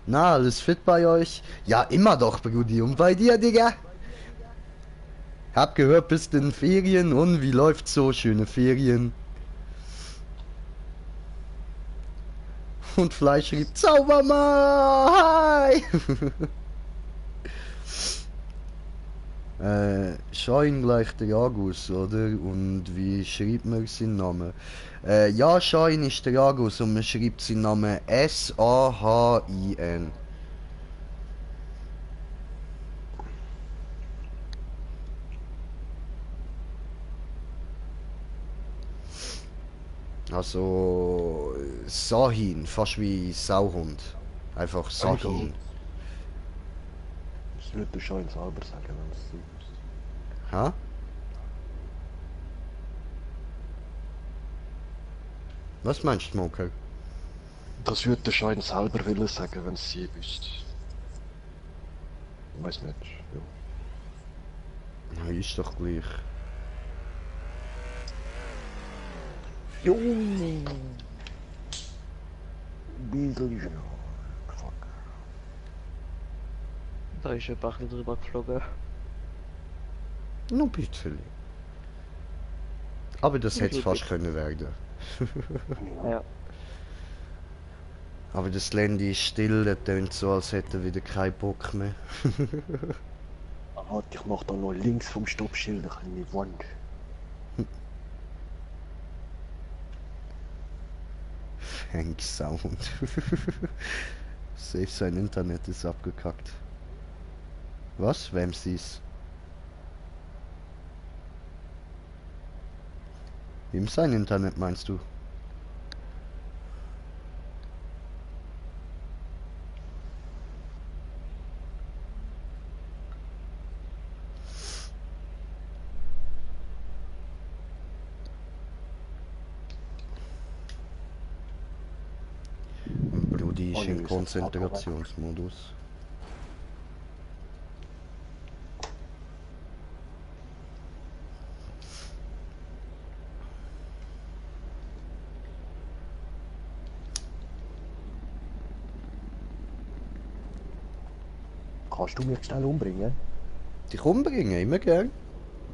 Na, alles fit bei euch? Ja, immer doch, Brudi. Und bei dir, Digga? Hab gehört, bist in Ferien und wie läuft's so? Schöne Ferien. Und Fleisch schrieb Zaubermann! Hi! Schau ihn gleich der Agus, oder? Und wie schreibt man seinen Namen? Ja, Schein ist der Agus und man schreibt seinen Namen S-A-H-I-N. Also Sahin, fast wie Sauhund. Einfach Sahin. Das würde ich schon selber sagen, wenn es so ist. Hä? Was meinst du, Smoker? Das würde der Schein selber willen sagen, wenn es sie wüsste. Ich weiß nicht. Ja. Ja, ist doch gleich. Jo! Bisschen ja. Fuck. Da ist ein bisschen drüber geflogen. Nur ein bisschen. Aber das hätte es fast können werden. Ja. Aber das Landy ist still, der tönt so, als hätte er wieder keinen Bock mehr. Warte, ich mach da noch links vom Stoppschild eine kleine Wand. Hank Sound. Safe, sein Internet ist abgekackt. Was? Wem sie's? Wem sein Internet meinst du? Brudi ist im Konzentrationsmodus. Kannst du mich schnell umbringen? Dich umbringen, immer gern.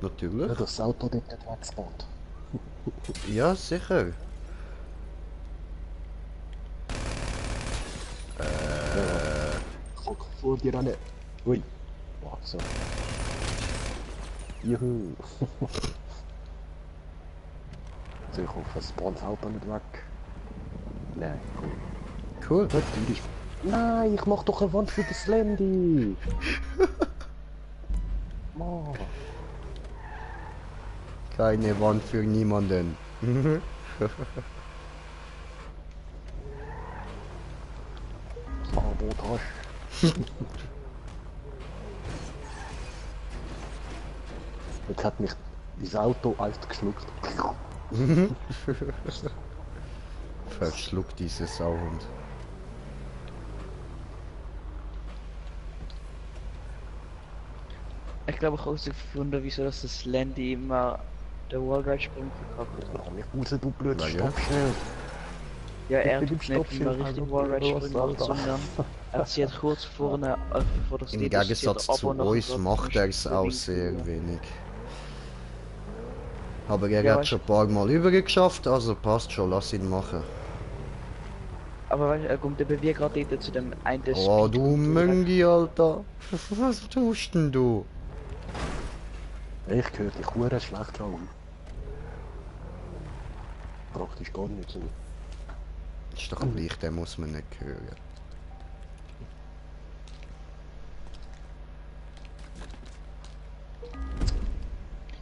Ja, Natürlich. das Auto dort hat weggespawnt. Ja, sicher. Guck vor dir an. Ui. Wow, so. Juhu. So, ich hoffe, es spawnt das Auto nicht weg. Nein, cool. Cool. Natürlich. Nein, ich mach doch eine Wand für das Landy. Mann. Keine Wand für niemanden. Sabotage. Jetzt hat mich das Auto alles geschluckt. Verschluckt diese Sauhund. Ich glaube, ich habe herausgefunden, wieso das Landy immer der Wallride-Sprung verkackt. Lass mich raus, du blöd, Ja, stopp schnell. Ja, er Mit dem tut nicht immer Stoppschild, richtig also, Wallride-Sprung los, macht, Alter. sondern er zieht kurz vorne, bevor das Im Lied ist, Gegensatz zieht er ab zu und nachher uns gerade macht er es zum auch Links sehr rüber. wenig. Aber er Ja, hat weißt- schon ein paar Mal übergeschafft, also passt schon, lass ihn machen. Aber weißt du, er kommt eben wie gerade dort zu dem einen Oh, Speed du und Möngi, Alter. Was tust denn du? Ich höre dich hure schlecht an. Praktisch gar nicht so. Ist doch gleich, den muss man nicht hören.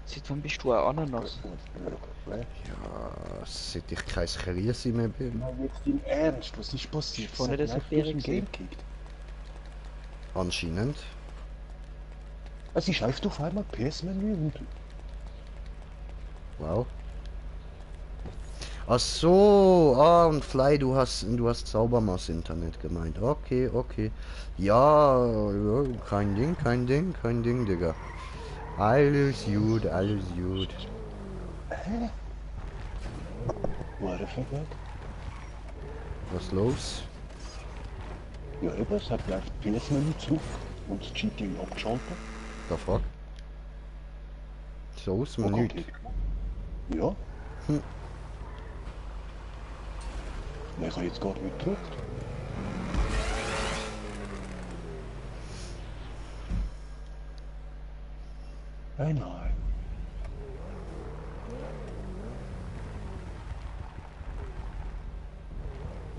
Seit wann bist du ein Ananas? Ja, seit ich kein Krise mehr bin. Nein, jetzt im Ernst, was ist passiert? Von nicht, dass Sag er mir, du hast Ferien ein Game gekickt. Anscheinend. Es ist einfach auf einmal PS-Menü und... Wow. Ach so, und Fly, du hast Saubermaß-Internet gemeint. Okay, okay. Ja, ja, kein Ding, Digga. Alles gut, alles gut. Hä? Hure verwirrt. Was los? Ja eben, es hat gleich PS-Menü zurück und das GTI abgeschaltet. The fuck? So aus dem Oh Gott, Nichts. Ja. Hm. Ja, ich habe jetzt gerade nicht gedrückt. Nein.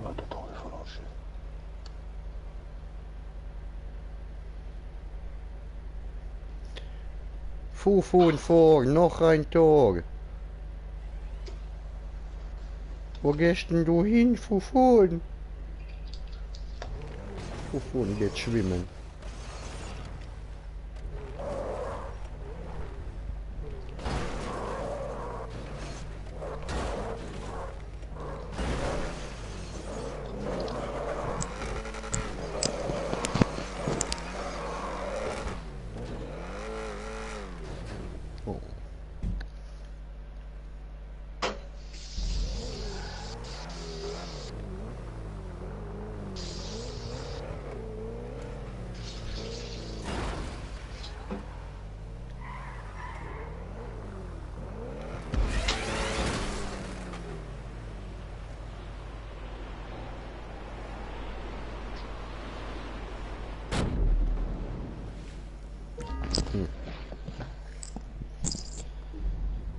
Ja, total verarscht. Fufun vor, noch ein Tor. Wo gehst denn du hin, Fufun? Fufun geht schwimmen. Oh.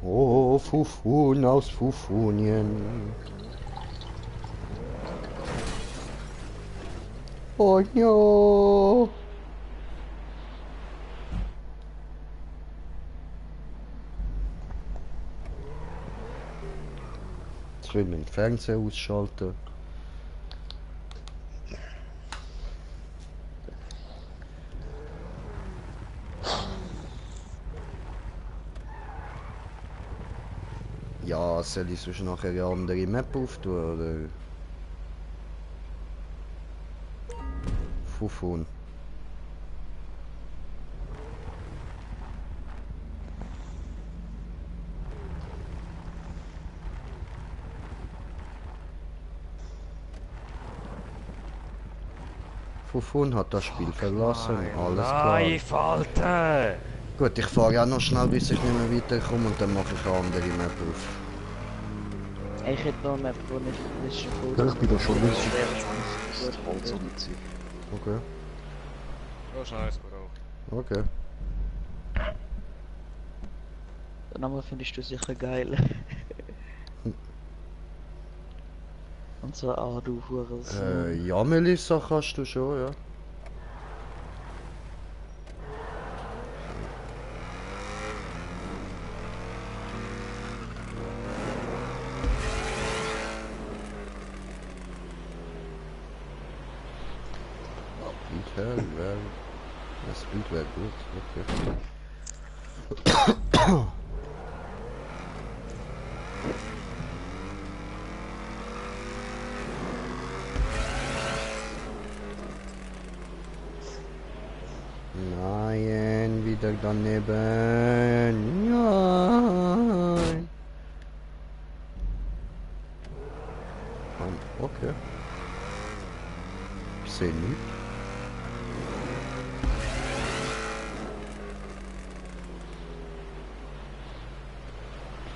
Oh, Fufun aus Fufunien. Oh no. Jetzt will man den Fernseher ausschalten. Ja, soll ich sonst nachher eine andere Map auftun, oder? Fufun. Fufun hat das Spiel verlassen. Alles klar. Live, Alter! Gut, ich fahre auch noch schnell, bis ich nicht mehr weiterkomme und dann mache ich eine andere Map auf. Ich hätte noch eine Map, wo nicht das ist schon gut. Ja, ich bin da schon Das richtig. wäre Das ist voll so nicht sein. Okay, Oh, scheiße, Bro. okay. Den Namen findest du sicher geil. Und so, ah, du Hurensohn. Ja, Melissa kannst du schon, ja. Das Bild wäre gut, okay. Nein, wieder daneben. Nein. Okay. Ich sehe nichts.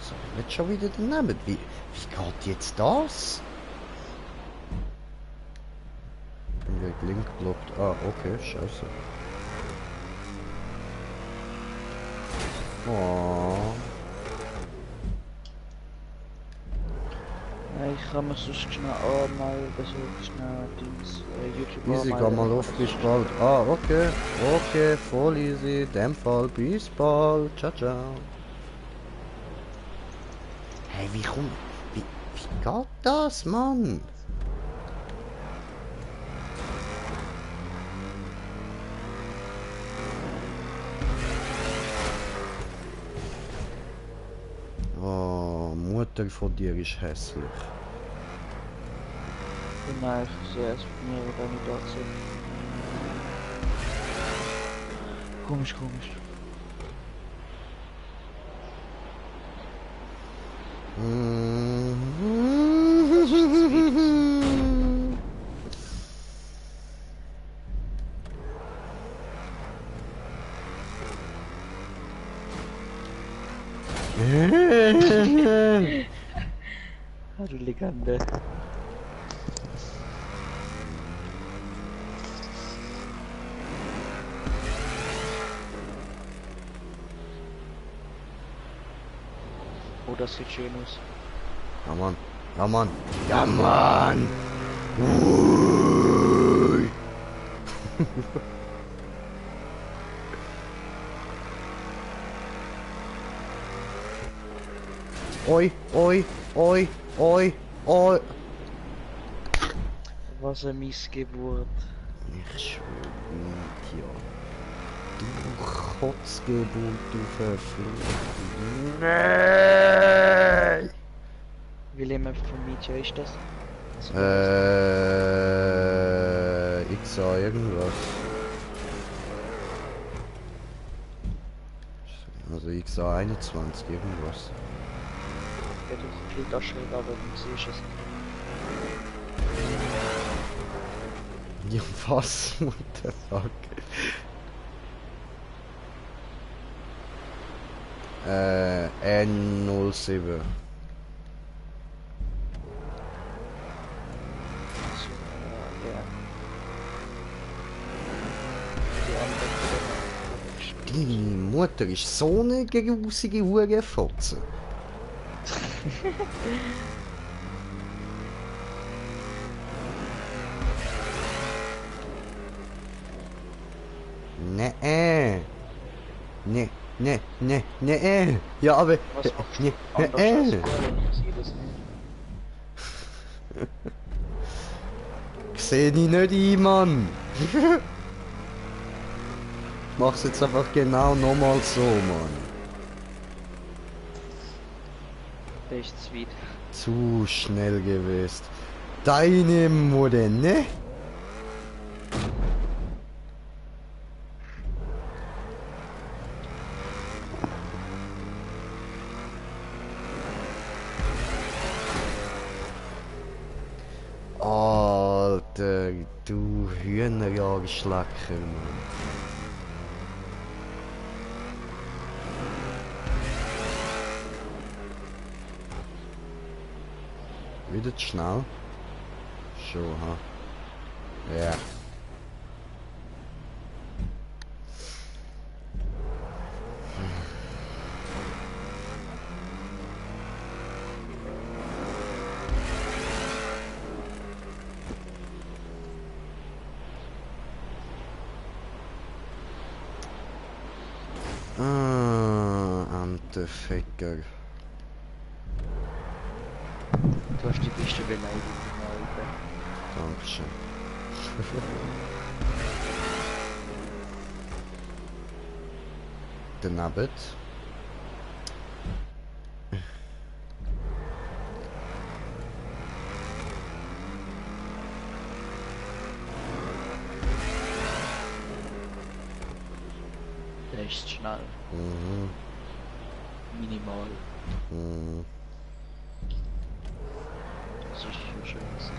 So, nicht schon wieder daneben. Wie geht jetzt das? Wird Link blockt. Ah, okay, scheiße. Oh. Ja, ich kann mir sonst schnell anmelden, so schnell Dings, YouTube Easy, anmelden. geh mal auf, bis bald. Ah, okay. Okay, voll easy. In dem Fall, bis bald. Ciao, ciao. Hey, wie geht das, Mann? Oh, Mutter von dir ist hässlich. Nein, ich sehe es von mir, wenn ich dort sind. Komisch, komisch. Ah, du Legende. Oh, das sieht schön aus. Ja, Mann. Ja, Mann. Ja, Mann. Ui. Oi, oi, oi, oi, oi. Was eine Missgeburt. Ich schwöre nicht, ja. Du Kotzgeburt, du Verfluchte. Nein! Welche Map von Mietja ist das? Ich sah irgendwas. Also ich sah 21 irgendwas. Ja, das klingt auch schräg, aber du siehst es. Ja, was? What the fuck? N07. Ja. Die andere. Deine Mutter ist so eine grusige Hurenfotze. Nee. Nee. Ja, aber. Was machst du? Nee. Anders als vorher, ich sehe das nicht. Seh ich nicht ein, Mann. Mach's jetzt einfach genau nochmal so, Mann. Der ist zu weit. Zu schnell gewesen. Deine Mutter, ne? Alter. Alter, du Hühnerjagdschlecker, Mann. Wieder zu schnell? Schon, ha? Ja. Ficker. Du hast die beste Beleidigung, Alter. Dankeschön. Daneben. Der ist schnell. Mhm. Minimal. Mhm. Das ist schon schön gewesen.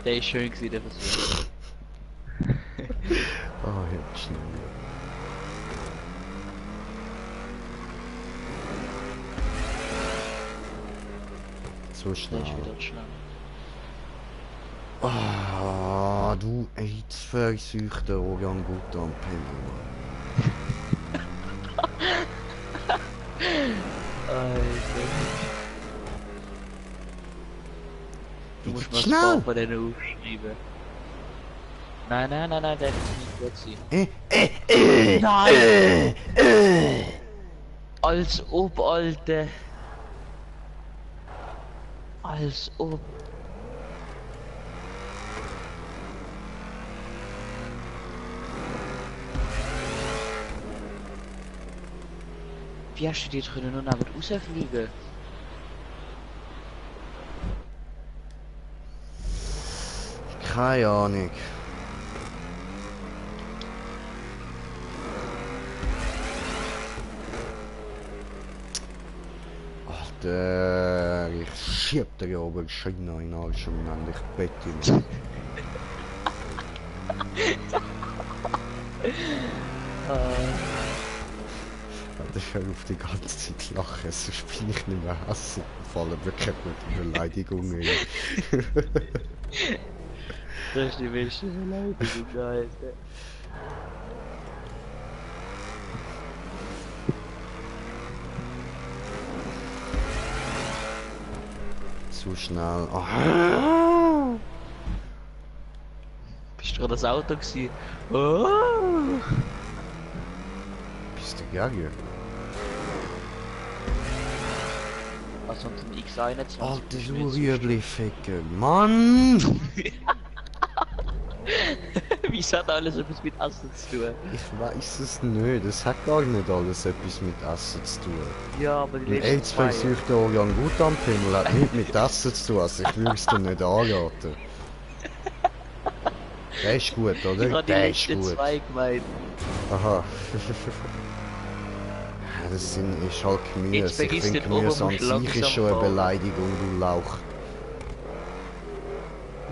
Der ist schön gewesen, der Versuch. Oh, jetzt schnell. So Der schnell. ist wieder schnell. Ah, du AIDS-verseuchter Orangutan-Pimmel. Alter. Du musst mal Schnell! ein paar von denen aufschreiben. Nein, der wird nicht gut sein. Nein! Als ob, Alter. Als ob. Wie hast du die jetzt können nur neben rausfliegen? Keine Ahnung. Alter, ich schieb dir ja oben schön noch in den Arsch und dann dich Betty. Ich höre auf die ganze Zeit lachen, sonst bin ich nicht mehr hässlich. Fallen wirklich mit Beleidigungen. Das ist die beste Beleidigung, Alter. Zu schnell. Oh. Bist du gerade das Auto gewesen? Oh. Bist du Gagger? Was sonst ein X21? Alter, du Rüebli-Ficker. Mann! Wieso hat alles etwas mit Essen zu tun? Ich weiß es nicht. Es hat gar nicht alles etwas mit Essen zu tun. Ja, aber die Ein letzten zwei... AIDS-verseuchter Orangutan-Pimmel hat nichts mit Essen zu tun, also ich würde es dir nicht anraten. Der ist gut, Ich oder? habe die Der ist letzten gut. zwei gemeint. Aha. Ja, das ist halt Jetzt Gemüse. Ich vergiss finde den oben, Gemüse an musst sich ist langsam schon eine fahren. Beleidigung, du Lauch.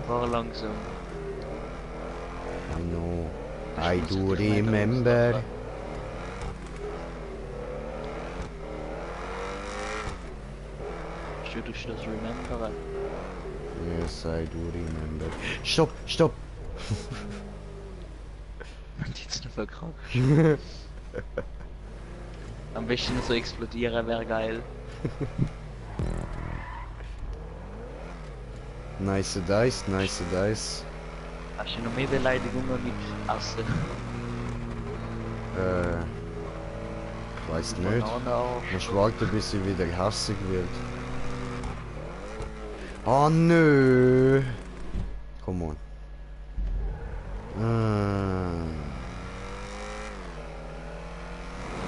Fahr langsam. I know. I do remember. Würdest du das remembern? Yes, I do remember. Stopp, stopp! Und jetzt noch verkackt. Am besten so explodieren wäre geil. Nice dice, nice dice. Hast du noch mehr Beleidigungen mit Essen? Ich weiß nicht. Bananenarsch. Musst warten, bis sie wieder hässig wird. Oh nö! Come on.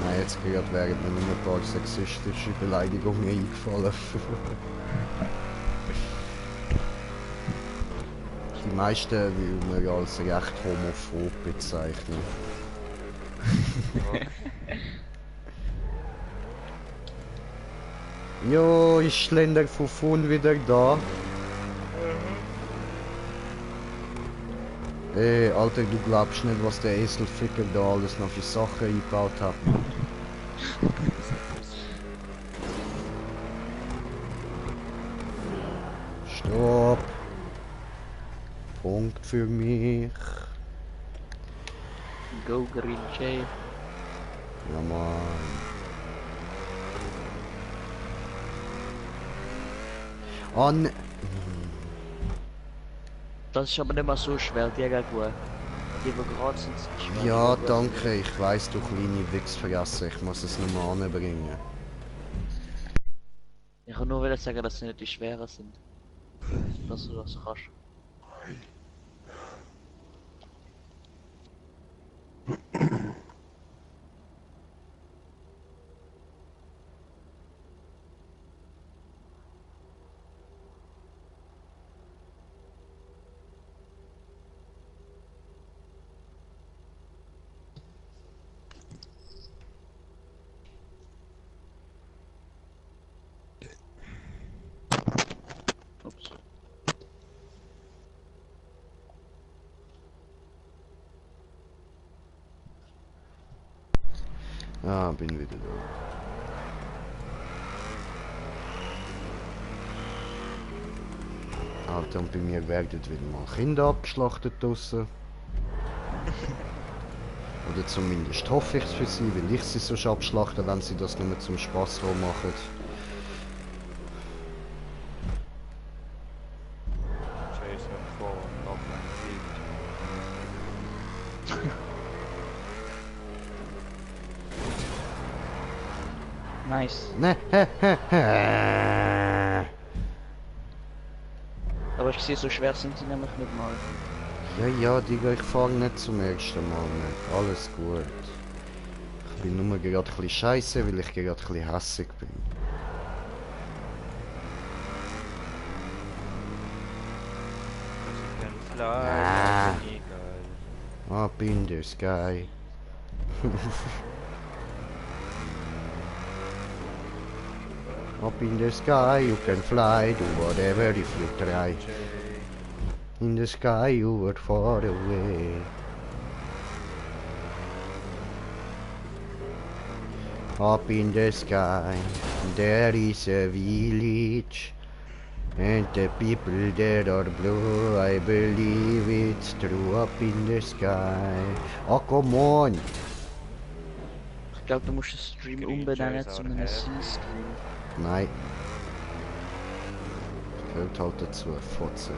Nein, jetzt gerade wären mir nur ein paar sexistische Beleidigungen eingefallen. Die meisten will man als recht homophob bezeichnen. Jo, ist Länder von vorn wieder da. Alter, du glaubst nicht, was der Eselficker da alles noch für Sachen eingebaut hat. Stopp. Punkt für mich. Go Green Jay. Ja, Mann. An. Das ist aber nicht mal so schwer, die gehen gut. Die gerade sind schwer. Ja, danke. Ich weiss, du kleine Wichsfresse. Ich muss es nur mal anbringen. Ich kann nur sagen, dass sie nicht die schweren sind. Dass du das kannst. Ups. Ah, bin wieder da. Alter, und bei mir werden wieder mal Kinder abgeschlachtet draussen. Oder zumindest hoffe ich es für sie, weil ich sie so abschlachte, wenn sie das nur zum Spaß machen. Jason voll auf Nice. Ne, Aber ich sehe, so schwer sind sie nämlich nicht mal. Ja, Digga, ich fahre nicht zum ersten Mal mehr. Alles gut. Ich bin nur gerade ein bisschen scheiße, weil ich gerade ein bisschen hässig bin. Ah. Up in the sky. Up in the sky, you can fly, do whatever if you try. In the sky, you were far away. Up in the sky, there is a village. And the people there are blue, I believe it's true. Up in the sky. Oh, come on! Ich glaube, du musst den Stream Green umbenennen Jays zu are einem head. C-Stream. Nein. Gehört halt dazu, Fotze.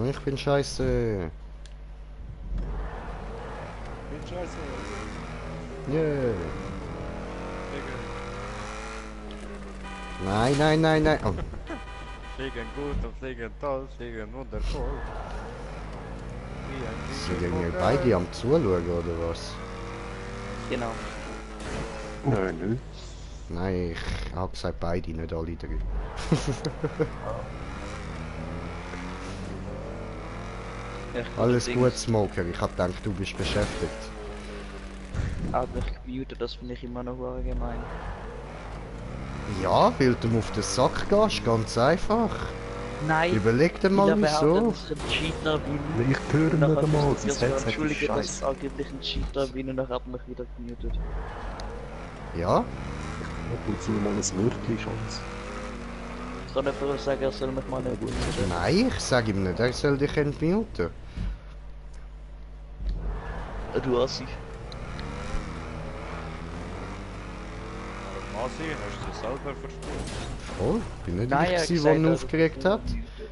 Ich bin scheiße. Bin scheiße. Yeah. Nein. Oh. Fliegen gut und fliegen toll, fliegen wundervoll. Sind wir beide am Zuschauen oder was? Genau. Nein, nicht. Nein, ich hab gesagt beide, nicht alle drei. Alles gut, Smoker. Ich hab gedacht, du bist beschäftigt. Hat mich gemutet, das finde ich immer noch gemein. Ja, weil du auf den Sack gehst, ganz einfach. Nein! Überleg dir mal wieso. dass ich ein Cheater bin. Ich höre Und nicht nachher einmal, müsst ihr das so Headset ist entschuldigen, dass ich scheiße. angeblich ein Cheater bin und nachher hat mich wieder gemutet. Ja? Ab und zu mal ein Wörtchen Chance. Ich kann einfach sagen, er soll mich mal nicht muten. Nein, ich sag ihm nicht, er soll dich entmuten. Du Assi. Masi, hast du das selber verstanden? Voll, bin nicht Nein, ich er hat gewesen, gesagt, der ihn er aufgeregt hat hat.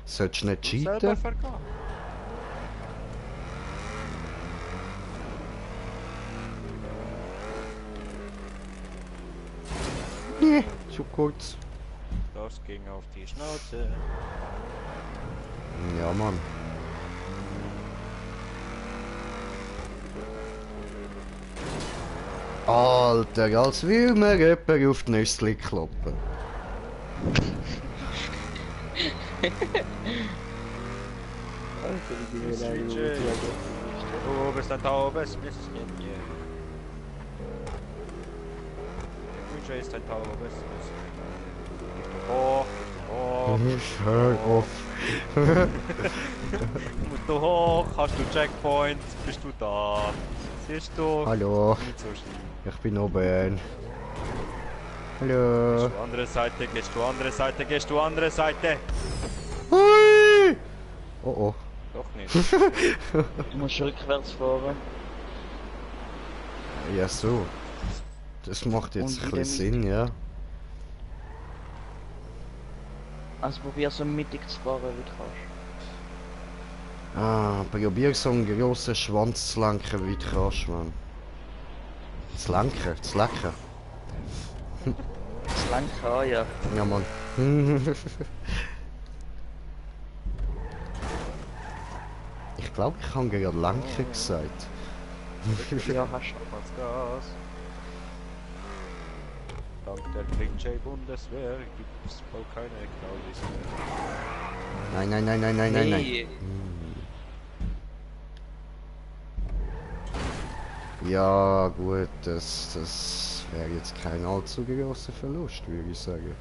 Solltest du nicht Du selber cheaten? vergehen. Nee, zu kurz. Das ging auf die Schnauze. Ja, Mann. Alter, als will mir jemand auf die Nüssli kloppen. Du bist ein taubes Mistchen. Der Creature ist ein taubes Mistchen. Hoch, hoch. Hör auf. Musst du hoch, hast du Checkpoint, bist du da. Siehst du? Hallo, Nicht so schlimm. ich bin oben. Hallo. Gehst du andere Seite, gehst du andere Seite, gehst du andere Seite. Hui! Oh oh. Doch nicht. Du musst rückwärts fahren. Ja so. Das macht jetzt Und ein wieder bisschen Sinn, ja. Also probier so mittig zu fahren, wie du kannst. Ah, probier so einen grossen Schwanz zu lenken, wie du kannst, Mann. Zu lenken, zu lecken. Das lenken an, ja. Ja, Mann. Ich glaube, ich habe gerade lenken gesagt. Ja, hast du. Aufs Gas. Dank der Bundeswehr gibt's wohl keine Knallis mehr. Nein, nein, nein, nein, nein, nein, nein. Nee. Ja, gut, das wäre jetzt kein allzu großer Verlust, würde ich sagen.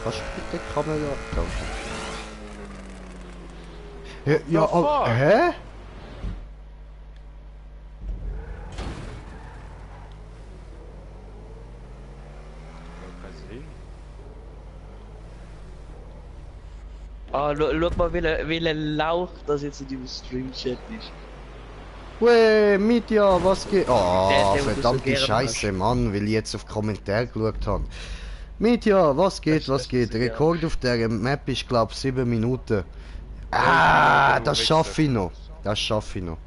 Kannst du bitte die Kamera... Danke. Ja, The fuck? hä? Ah, schau mal, welcher Lauch das jetzt in deinem Stream-Chat ist. Wey, Mitya, was geht? Oh, Der, wo du so verdammte gerne Scheiße, Mann, weil ich jetzt auf Kommentar geschaut habe. Mitya, was geht, was geht? ja. Rekord auf der Map ist, glaub 7 Minuten. Ah, das schaffe ich noch. Das schaffe ich noch.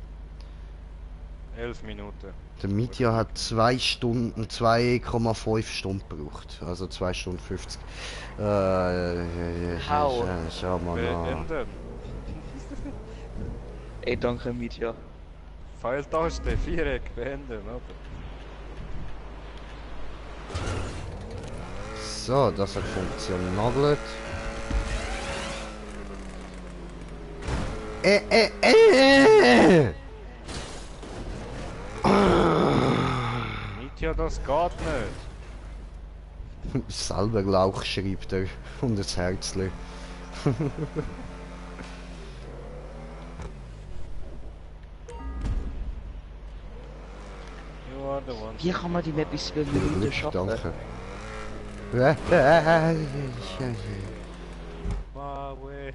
11 Minuten. Der Mitya hat 2 Stunden, 2,5 Stunden gebraucht. Also 2 Stunden 50. How? Schau mal an. Beenden. Ey, danke, Mitya. Pfeiltaste, Viereck, beenden, oder? So, das hat funktioniert. Mitya, das geht nicht. Selber Lauch schreibt er und das Herzli. You are the one. Wie kann man die Map bis 7 Minuten schaffen? Danke. Maui.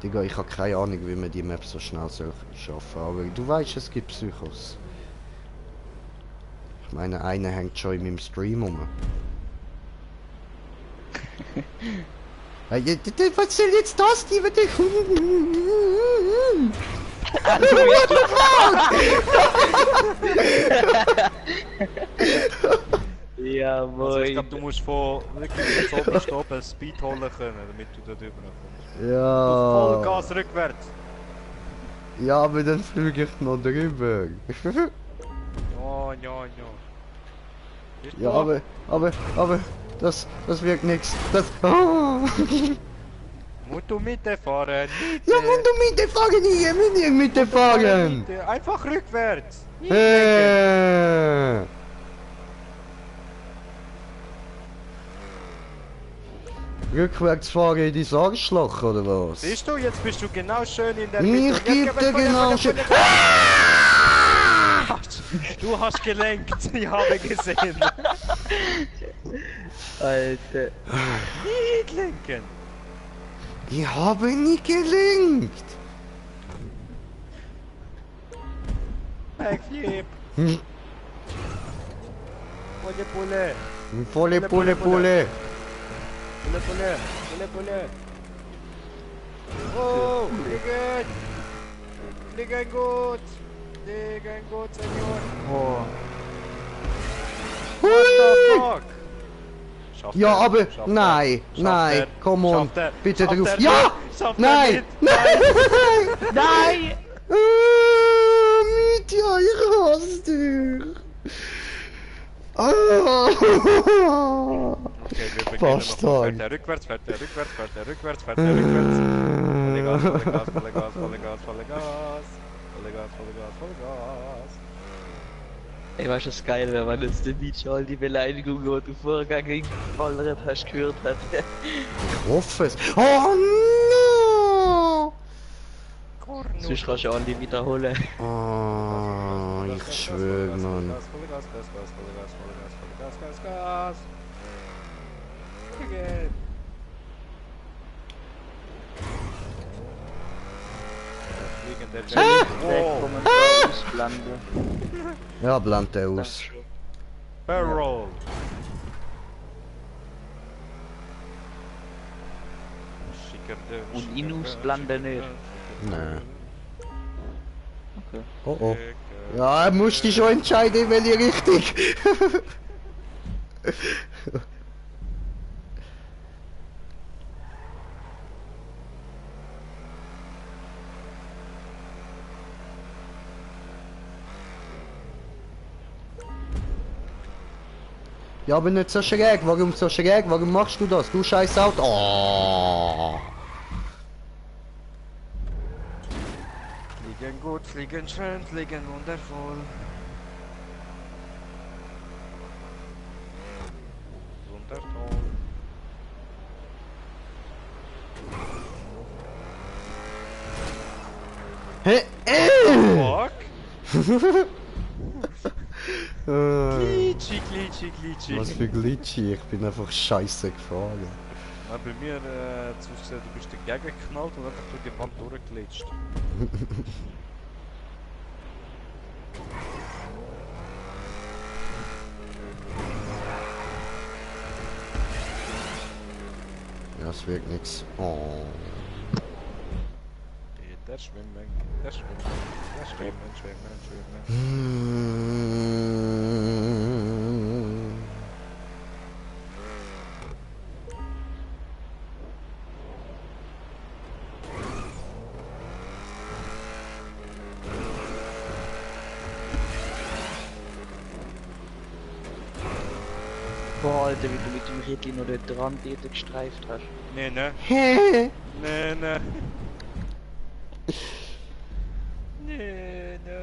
Digga, ich habe keine Ahnung, wie man die Map so schnell soll schaffen. Aber du weißt, es gibt Psychos. Ich meine, einer hängt schon in meinem Stream rum. Was soll jetzt das, die wird ich... What the fuck? Ja, Also ich moin. glaube, du musst von wirklich von oben stoppen, Speed holen können, damit du da drüber kommst. Ja. Vollgas rückwärts. Ja, aber dann fliege ich noch drüber. Ja, ja, ja. Bist Ja, du? aber, das wird nichts. Das... Oh. Musst du mitfahren? Ja, wenn du mitfahren, hier, wenn ihr mitfahren. Einfach rückwärts. Nicht lenken. Rückwärts fahren in die Arschloch, oder was? Siehst du, jetzt bist du genau schön in der Ich Mitte. Und jetzt geb dir genau schön... Du hast gelenkt, ich habe gesehen. Alter. Nicht lenken. Ich habe nie gelingt. Backflip. Hm. Pulle, Pulle. Volle Pulle. Pulle, Pulle. Pulle, Pulle. Oh, fliegen. Fliegen gut. Fliegen gut, Senior. Oh. What the fuck? Schafft Ja, er? aber Schafft er? nein, Schafft nein, er? come on, Schafft er? bitte Schafft drauf. er? Ja! Schafft er Nein! nicht? Nein! Nein! Mitya, ich hasse dich! Ah. Okay, wir beginnen nochmal. Fährt er rückwärts, fährt er rückwärts, fährt er rückwärts, fährt er rückwärts. Volle Gas, volle Gas, volle Gas, volle Gas, volle Gas. Volle Gas, volle Gas, volle Gas. Ey, weißt du, was geil wäre, wenn jetzt der Beach all die Beleidigungen, die du vorher gegen Vollrep hast gehört hat. Ich hoffe es. Oh no! Sonst kannst du alle wiederholen. Oh, ich schwöre, Mann. Volle Gas, volle Gas, volle Gas, volle Gas, volle Gas, Gas, Gas. Again. Wegen der Wow. Ja, blende aus. Barrel. Und Inus blende nicht. Nein. Okay. Oh oh. Ja, musst dich schon entscheiden, in welche Richtung. Ja, aber nicht so schräg. Warum so schräg? Warum machst du das? Du scheiß Auto. Oh. Fliegen gut, fliegen schön, fliegen wundervoll. Wundertoll. Hä? Fuck? Glitschi, glitschi, glitschi. Was für Glitschi? Ich bin einfach scheiße gefahren. Ja, bei mir hat es ausgesehen, du bist dagegen geknallt und einfach durch die Wand durchgelitscht. Ja, es wird nix. Oh. Der schwimmen, der schwimmen, der schwimmen, schwimmen, schwimmen. Boah, Alter, wie du mit dem Rädchen noch dort dran gestreift hast. Nee, ne? Hä? Nee, ne? Nee, ne?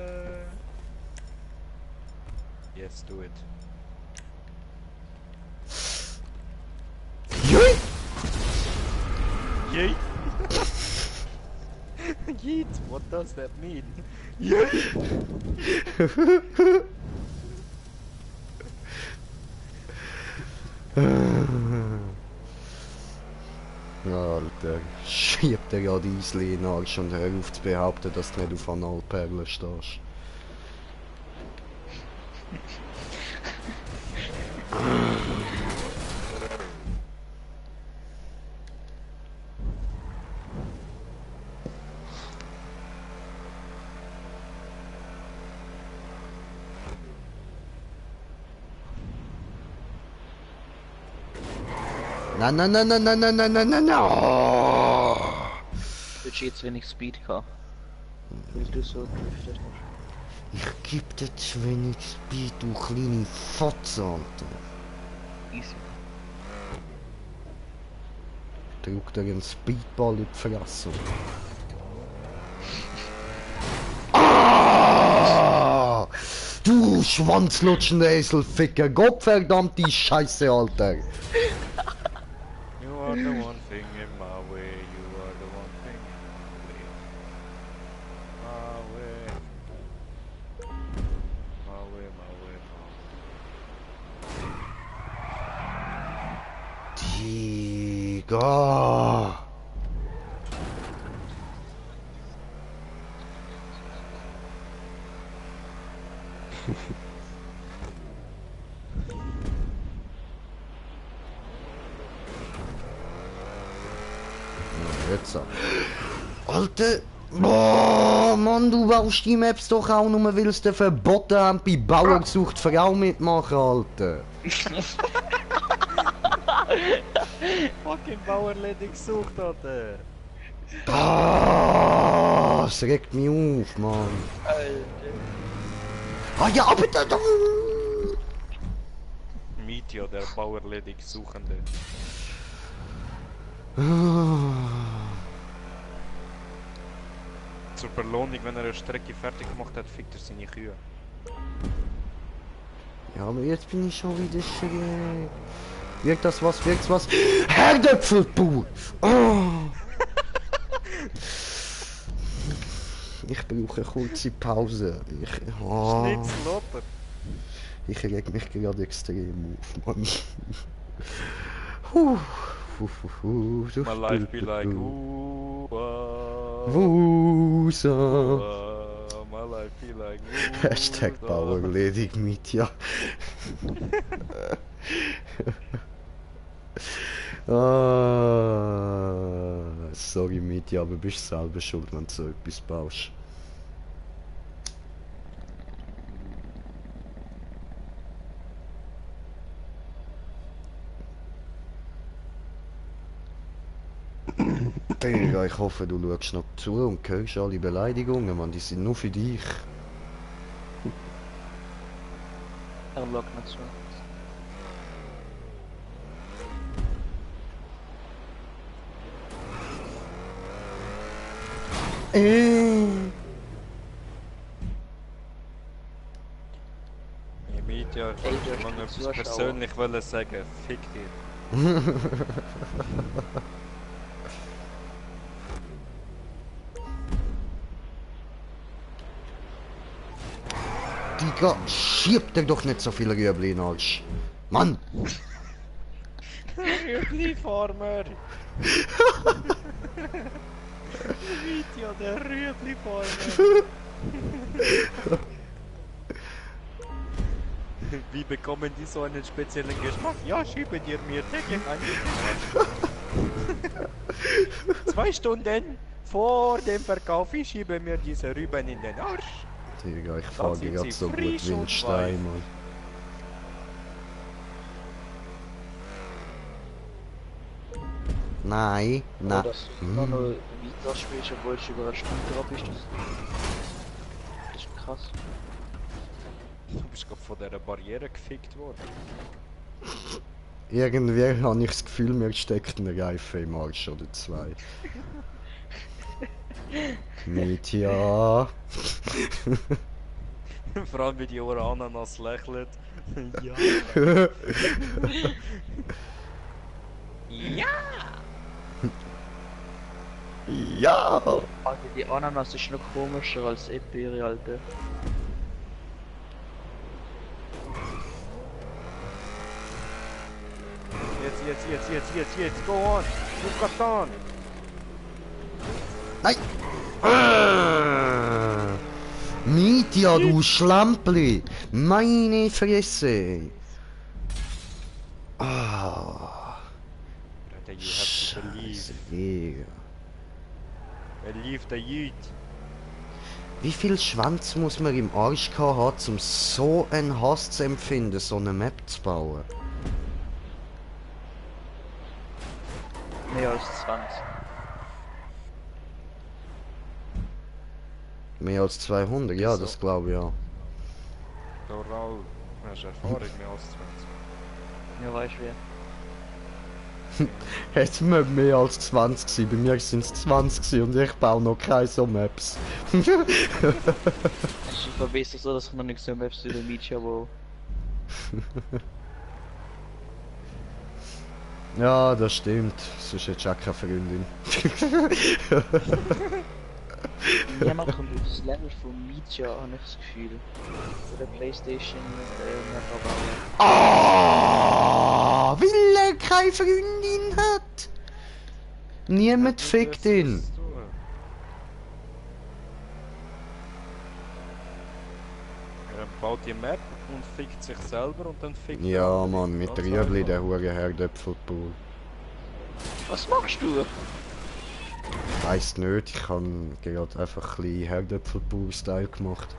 Yes, do it. Jui! Yeet! Yeet, what does that mean? Yeet! Ja, Alter, schiebt dir ja die Eisli in den Arsch und hör auf zu behaupten, dass du nicht auf Analperlen stehst. Nein, nein, nein, nein, nein, nein, nein, nein, nein, nein. Oh. Du hast jetzt wenig Speed gehabt. Weil du so gedriftet hast. Ich geb dir zu wenig Speed, du kleine Fotze, Alter. Easy. Drück dir einen Speedball in die Fresse. Ah! Du schwanzlutschende Eselficker, Gottverdammte Scheiße, Alter. You are the one thing in my way, you are the one thing in my way. My way, my way, my way. Digga. Jetzt. Alter! Boah, Mann, du baust die Maps doch auch nur, weil es dir verboten haben, bei Bauer gesucht Frau mitmachen, Alter. Fucking Bauerläden gesucht, Alter. Ah, es regt mich auf, Mann. Alter. Ah ja, aber da... Meet Mitya, der Bauerledig Suchende. Zur Belohnung, wenn er eine Strecke fertig gemacht hat, fickt er seine Kühe. Ja, aber jetzt bin ich schon wieder schräg. Wirkt das was? Wirkt's was? Herdöpfelbauer! Oh. Ich brauche eine kurze Pause. Schnitzellotter! Ich reg mich gerade extrem auf, Mann. Huh. My life be like Wusa. My life be like Hashtag Bauerledig Mitya. Sorry Mitya, aber bist selber schuld, wenn du so etwas baust. Digga, ich hoffe, du schaust noch zu und hörst alle Beleidigungen, Mann, die sind nur für dich. Er schaut nicht zu. Mitya, ich wollte mal etwas persönlich wollen sagen. Fick dich. Digga, schieb dir doch nicht so viel Rüebli in den Arsch. Mann! Rüebli-Farmer! Mitya, der Rüebli-Farmer! Wie bekommen die so einen speziellen Geschmack? Ja, schiebe dir mir täglich ein. 2 Stunden vor dem Verkauf, ich schiebe mir diese Rüben in den Arsch. Digga, ich fahre gerade so gut wie ein Stein, Mann. Nein, nein. Dass du immer noch weiter spielst, obwohl du über eine Stunde drauf bist. Das ist krass. Du bist gerade von dieser Barriere gefickt worden. Irgendwie habe ich das Gefühl, mir steckt ein Reifen im Arsch oder 2. Mitya. Vor allem wie die Ananas lächelt. Ja. Ja! Ja! Also die Ananas ist noch komischer als Epiri, Alter. Jetzt, go on! You've got on! Nein! Mitya, du Schlampli! Meine Fresse! Ah! Brother, you have to believe. Scheiße, Digga. Believe the youth. Wie viel Schwanz muss man im Arsch haben, um so einen Hass zu empfinden, so eine Map zu bauen? Mehr als 20. Mehr als 200? Ja, das glaube ich ja. Doral, du hast Erfahrung mehr als 20. Ja, weißt du wie. Hätten wir mehr als 20 gewesen. Bei mir sind es 20 gewesen und ich baue noch keine so Maps. Es ist einfach besser so, dass ich noch nicht so Maps über Mitya baue. Ja, das stimmt. Sonst hättest du auch keine Freundin. Wir machen das Level von Mitya, habe ich das Gefühl. Von der Playstation Map bauen. Ah, weil er keine Freundin hat. Niemand fickt ihn. Er baut die Map und fickt sich selber und dann fickt Ja, Mann, mit Rüebli, der hure Herdöpfelbauer. Was machst du? Ich weiss nicht, ich habe gerade einfach ein bisschen Herdöpfelbauer-Style gemacht.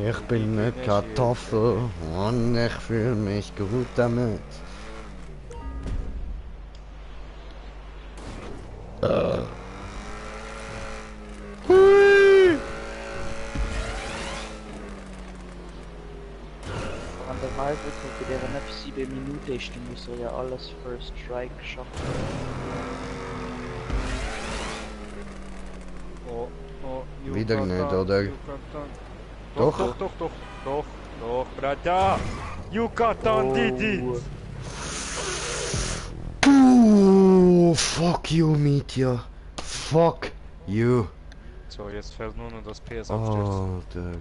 Ich bin eine Kartoffel und ich fühle mich gut damit. Kann Live-Rekord bei der Map 7 Minuten ist, dann muss er ja alles First Strike schaffen. Oh, Wieder nicht, oder? Doch, Doch. doch, brada! Yucatan did it! Fuck you, Mitya. Fuck you. So, jetzt fällt nur noch das PS abstürzen. Alter.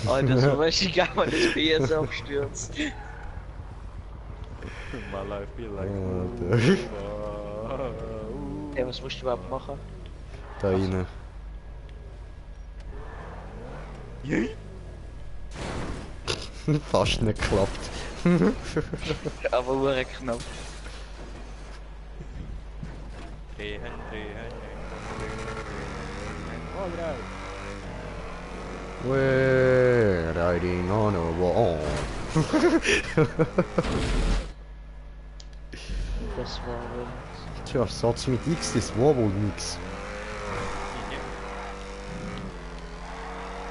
Alter, so weiß ich gar nicht, das PS abstürzt. My life be like. Alter. Ey, was musst du überhaupt machen? Da rein. Yay! Fast nicht geklappt. Aber hure knapp. Drehen. We're riding on a wall. Das war Tja, Satz mit X, das war wohl nix.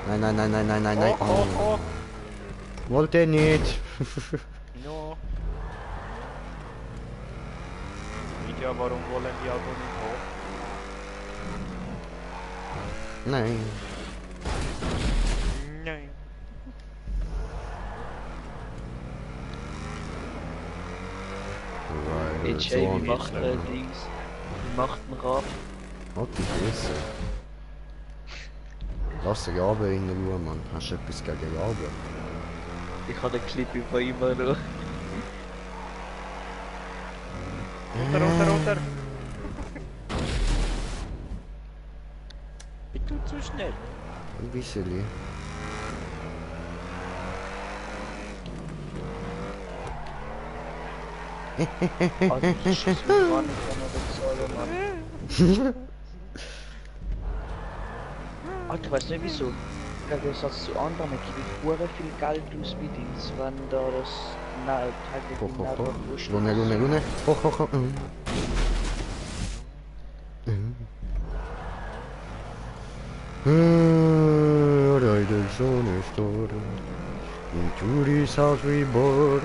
Nein. Oh. Wollte nicht. No. Mitya, warum wollen die Auto nicht hoch? Nein. Nein. HJ, wie macht Dings? Wie macht ein Rad? Oh, die Fresse. Lass den Rabe in Ruhe, Mann. Hast du etwas gegen Rabe? Ich habe den Clip über immer noch. Runter. Ich tu zu schnell. Ein bisschen. Alter, ich schieß mich gar nicht an der Säule, Mann. Alter, weißt du nicht wieso? Im Gegensatz zu anderen gebe ich hure viel Geld aus bei Dings, wenn da das täglich Lunne. Hoch. The sun is storm. Into this house we born.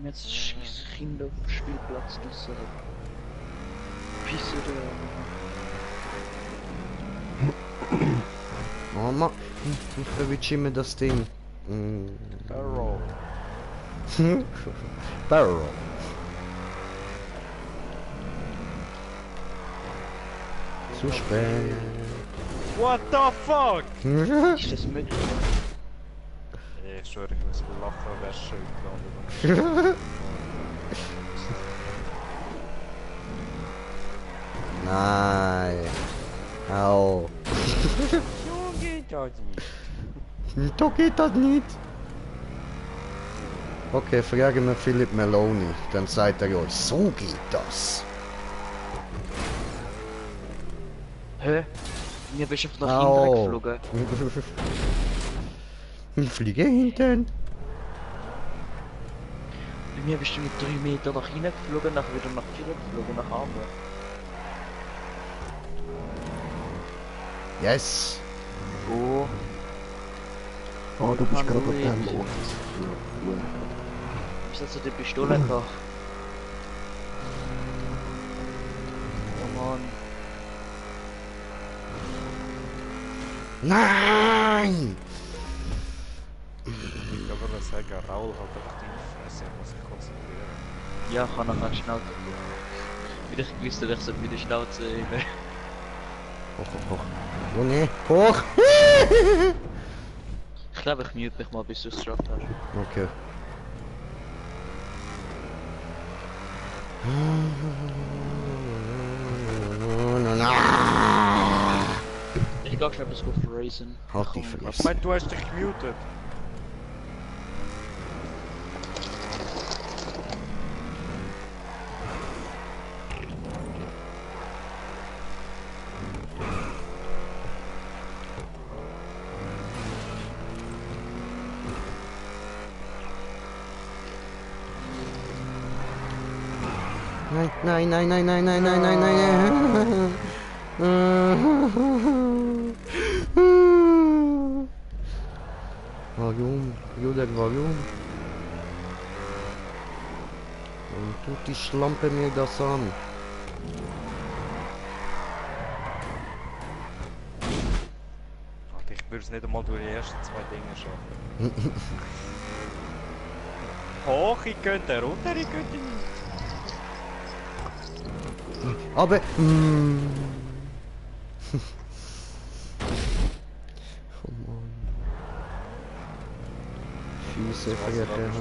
Jetzt schießt Kinder auf dem Spielplatz raus. Pisse da. Mama, ich verwitsche immer das Ding. Barrel. Zu spät. What the fuck? Ist das möglich? Ich schwöre, ich muss lachen, wer schön gelandet. Nein. Au. So geht das nicht. So geht das nicht. Okay, fragen wir Philipp Meloni. Dann sagt er euch, so geht das. Hä? Mir bist du nach hinten geflogen. Ich fliege hinten. Bei mir bist du mit 3 Meter nach hinten geflogen, nachher wieder nach vorne geflogen, nach Arme. Yes. Oh, Oh, du bist gerade auf Louis. dem Ort. wieso hast du die Pistole gehabt? Oh Mann. Nein! Ich kann nur sagen, Raul hat einfach die Fresse, er muss sich konzentrieren. Ja, ich kann nachher die Schnauze. Wieder gewusst, dass ich so mit der Schnauze eben. Hoch. Oh ne, hoch! Ich glaube, ich mute mich mal, bis du es geschafft hast. Okay. Ich gehe schnell etwas auf Raisin. Halt die Ich Fresse. meine, du hast dich gemutet. Nein. Warum? Julia, warum? Warum tut die Schlampe mir das an? Warte, ich würde es nicht einmal durch die ersten 2 Dinge schaffen. Hoch, ich könnte runter, ich könnte nicht. Aber... oh Mann. Scheiße, verliert der Hand.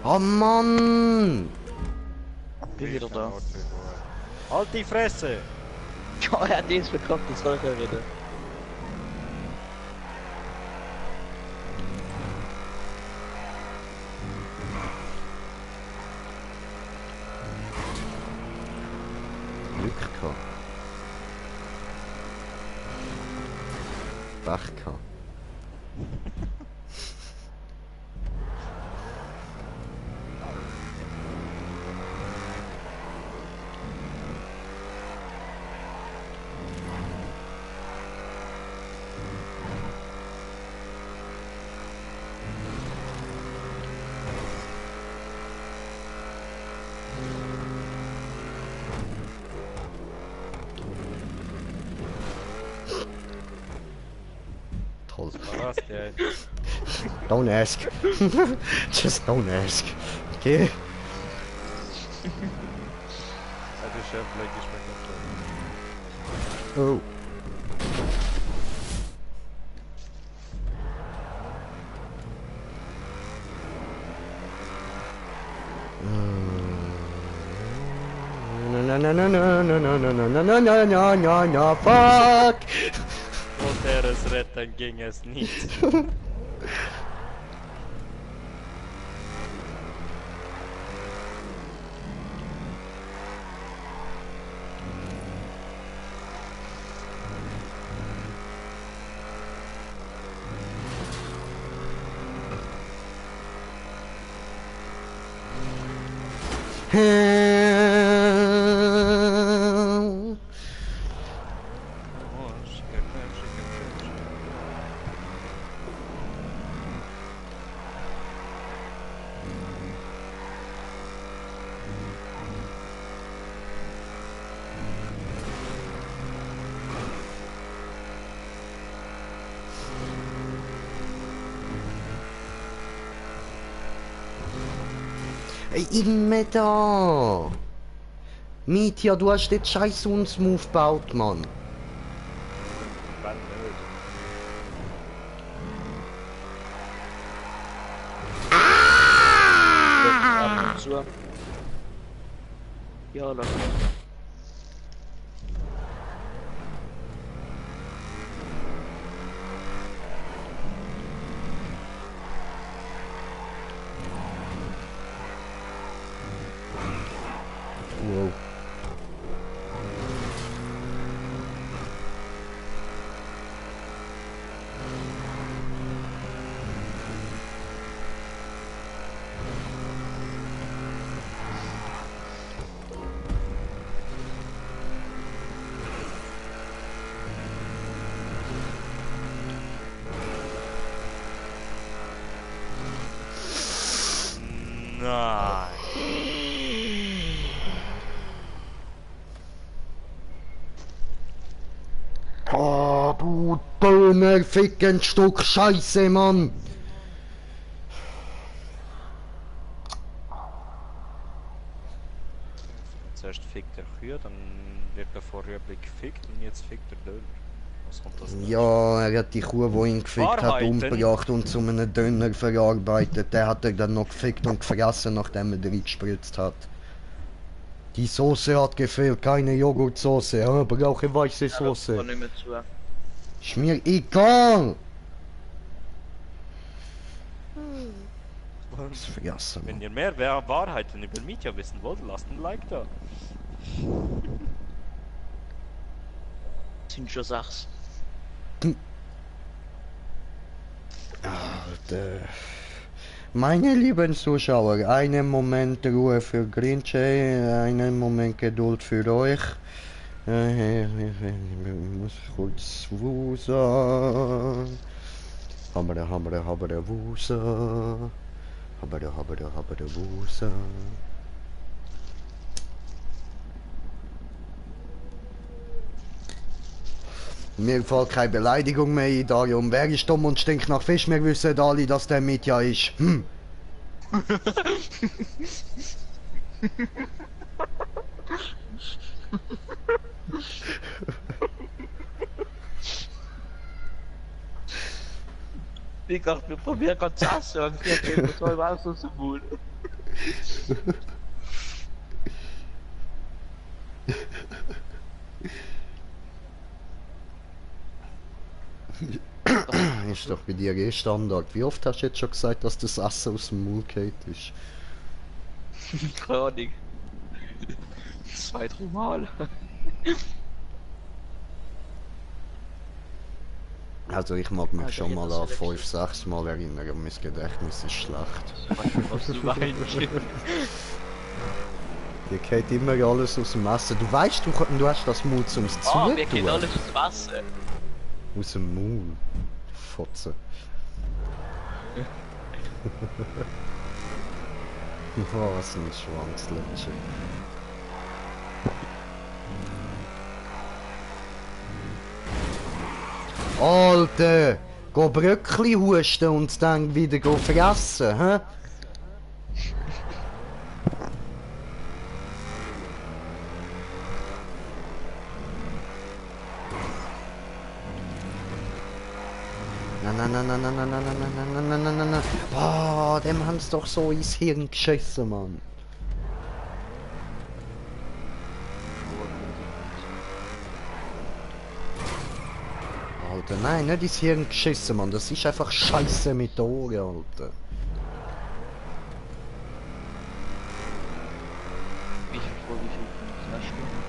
Oh Mann! Bin wieder da. Halt die Fresse! Ja, er hat jetzt verkackt, das soll ich ja reden. Glück gehabt. Pech gehabt. Toll. Was, der? Don't ask. Just don't ask. Okay? Der Chef legt ich mir Oh. Na na na na na na na na na na na na na na fuck! Wollte er es retten, ging es nicht. Oh, schicker Kerl, schicker Kerl. Immer da! Mitya, du hast den scheiß Uns-Move gebaut, Mann. Wenn nicht. Ab und zu. Ja, lass mal. Wow. Nein. Oh, du dummer ficken Stück Scheiße, Mann! Zuerst fickt er Kühe, dann wird er vor Rüebli gefickt und jetzt fickt er Döner. Was kommt das denn? Ja, er hat die Kuh, die ihn gefickt hat, Wahrheiten. umgebracht und zu einem Döner verarbeitet. Der hat er dann noch gefickt und gefressen, nachdem er drin gespritzt hat. Die Soße hat gefehlt, keine Joghurtsoße, ja, brauche weiße War Soße. nicht mehr zu. Ist mir egal! Das vergessen, Wenn Mann. ihr mehr Wahrheiten über Mitya wissen wollt, lasst ein Like da. sind schon 6. Meine lieben Zuschauer, einen Moment Ruhe für Grinche, einen Moment Geduld für euch. Ich muss kurz wusa. Habere, wusa. Habere, wusa. Mir fällt keine Beleidigung mehr ein, darum wer ist dumm und stinkt nach Fisch, wir wissen alle, dass der Mitja ist. Ich dachte, wir probieren gerade zu essen und wir gehen so raus aus dem Mund. Ist doch bei dir eh Standard. Wie oft hast du jetzt schon gesagt, dass das Essen aus dem Mund geht ist? Keine Ahnung. 2, 3 Mal. Also ich mag mich Also schon mal an jeder 5, 6 Mal erinnern und mein Gedächtnis ist schlecht. Was du meinst. Dir geht immer alles aus dem Essen. Du weißt, du hast das Mund zum Ah, wir Zutun. gehen alles ins Wasser. Aus dem Mund. Fotze. Was ein Schwanzlöcher. Alter! Geh Bröckli husten und dann wieder fressen, hä? Na. Boah, dem haben's doch so ins Hirn geschissen, Mann. Alter, nein, nicht ins Hirn geschissen, Mann. Das ist einfach Scheiße mit den Ohren, Alter. Wie viel vor, wie viel? 2 Stunden.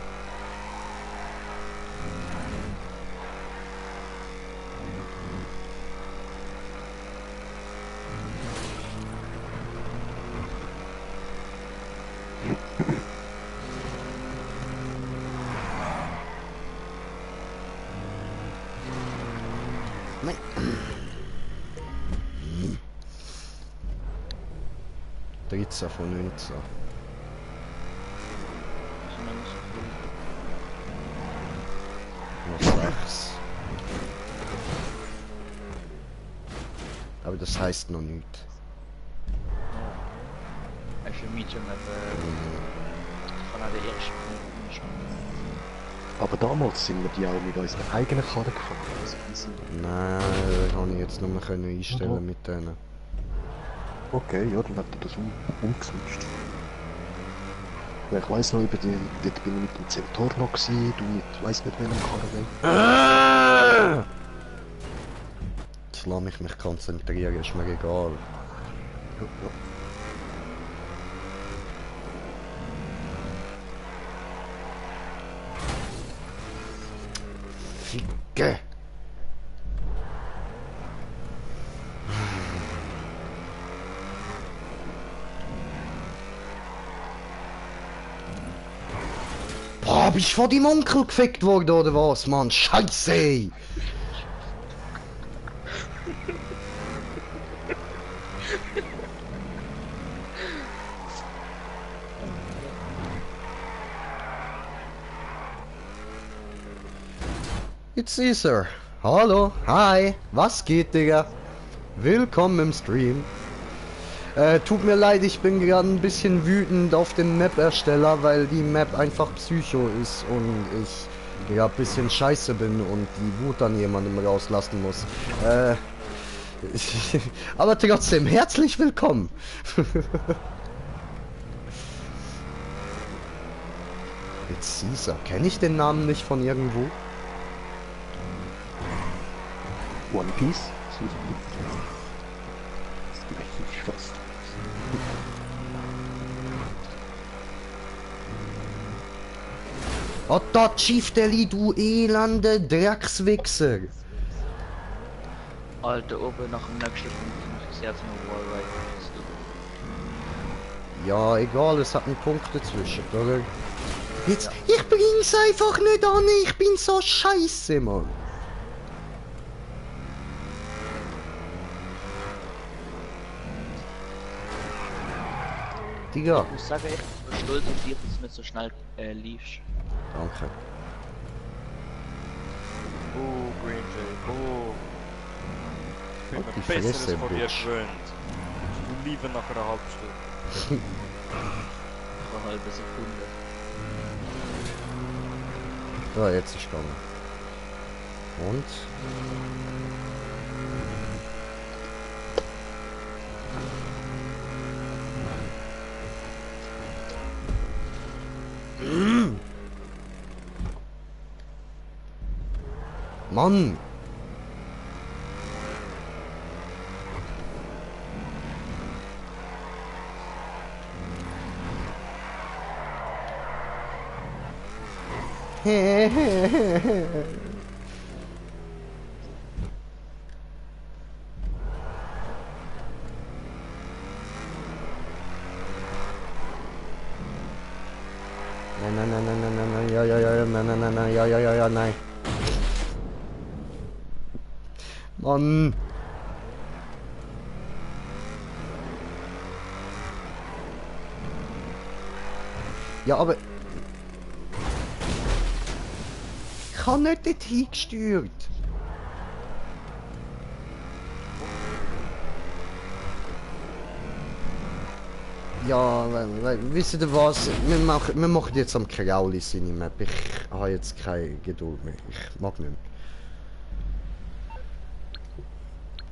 Nein. 13 von 19. Das sind noch nicht so viel. Noch 6. Aber das heißt noch nichts. Als je Mädchen met von der ersten schon. Aber damals sind wir die auch mit unseren eigenen Karren gefahren. Also, Nein, das kann ich jetzt nur mehr einstellen mit denen. okay, ja, dann hat er das umgeswitcht. Ja, ich weiss noch, dort bin ich mit dem Centaur noch gewesen, du mit, weiss nicht welchem Karren. Jetzt lass mich konzentrieren, ist mir egal. Ja. Ficke! Boah, hab ich vor dem Onkel gefickt worden oder was, Mann? Scheiße! Ey. Jetzt ist er. Hallo, hi, was geht, Digga? Willkommen im Stream. Tut mir leid, ich bin gerade ein bisschen wütend auf den Map-Ersteller, weil die Map einfach Psycho ist und ich ja ein bisschen scheiße bin und die Wut an jemandem rauslassen muss. Aber trotzdem, herzlich willkommen. Jetzt Caesar, kenne ich den Namen nicht von irgendwo? One Piece? Ich fast. Ah, da Schifteli, du elende Dreckswichser! Alter, oben nach dem nächsten Punkt muss ich jetzt noch Wallride. Ja, egal, es hat einen Punkt dazwischen, oder? Jetzt, ich bring's einfach nicht an, ich bin so scheiße, Mann! Digga! Ich muss sagen, ich bin stolz auf dich, dass du nicht so schnell liefst. Danke. Oh, Green Jay, oh. Ich bin Halt die mir Besseres Fresse, von dir Bitch. gewöhnt. Du lieben nach einer halben Stunde. Eine halbe Sekunde. Ja, jetzt ist gegangen. Und? Mann! Nein, ja, nein. Mann. Ja, aber... Ich habe nicht dorthin gesteuert. Ja, wisst ihr was? Wir machen jetzt am Krauli seine Map. Ich habe jetzt keine Geduld mehr. Ich mag nicht mehr.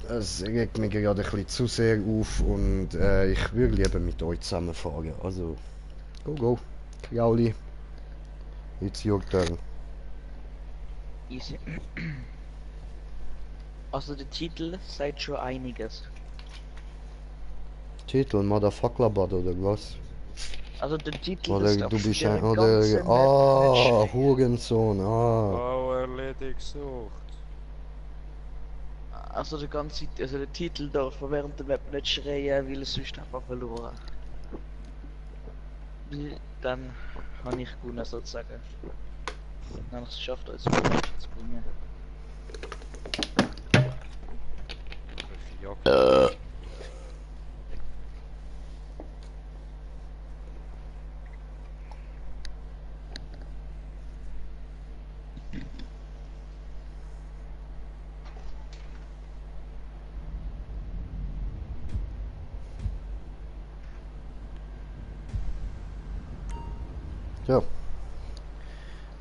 Es regt mich gerade ein bisschen zu sehr auf und ich würde lieber mit euch zusammenfahren. Also, go. Krauli. It's your turn. Easy. Also der Titel sagt schon einiges. Titel Motherfuckerbad oder was? Also der Titel Oder ist du auf bist der ein... ganzen Oder... Map Ah, nicht Hurensohn, ah. Bau erledigt sucht. Also der ganze, also der Titel darf man während der Map nicht schreien, weil es sonst einfach verloren. Dann habe ich gewonnen sozusagen. Dann habe ich es geschafft, als Match zu bringen. Ja.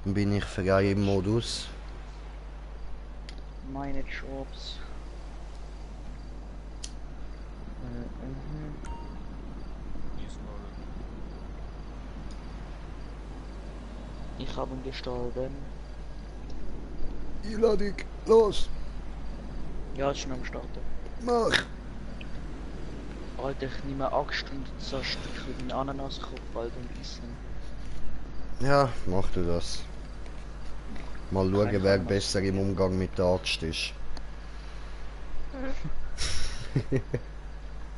Dann bin ich frei im Modus. Meine Jobs. Ich habe ihn gestorben. Einladung, los! Ja, ist schon am Starten. Mach! Alter, ich nehme Axt und zerstücke den Ananaskopf, Alter, und essen. Ja, mach du das. Mal schauen, Keine wer Ahnung. besser im Umgang mit der Axt ist.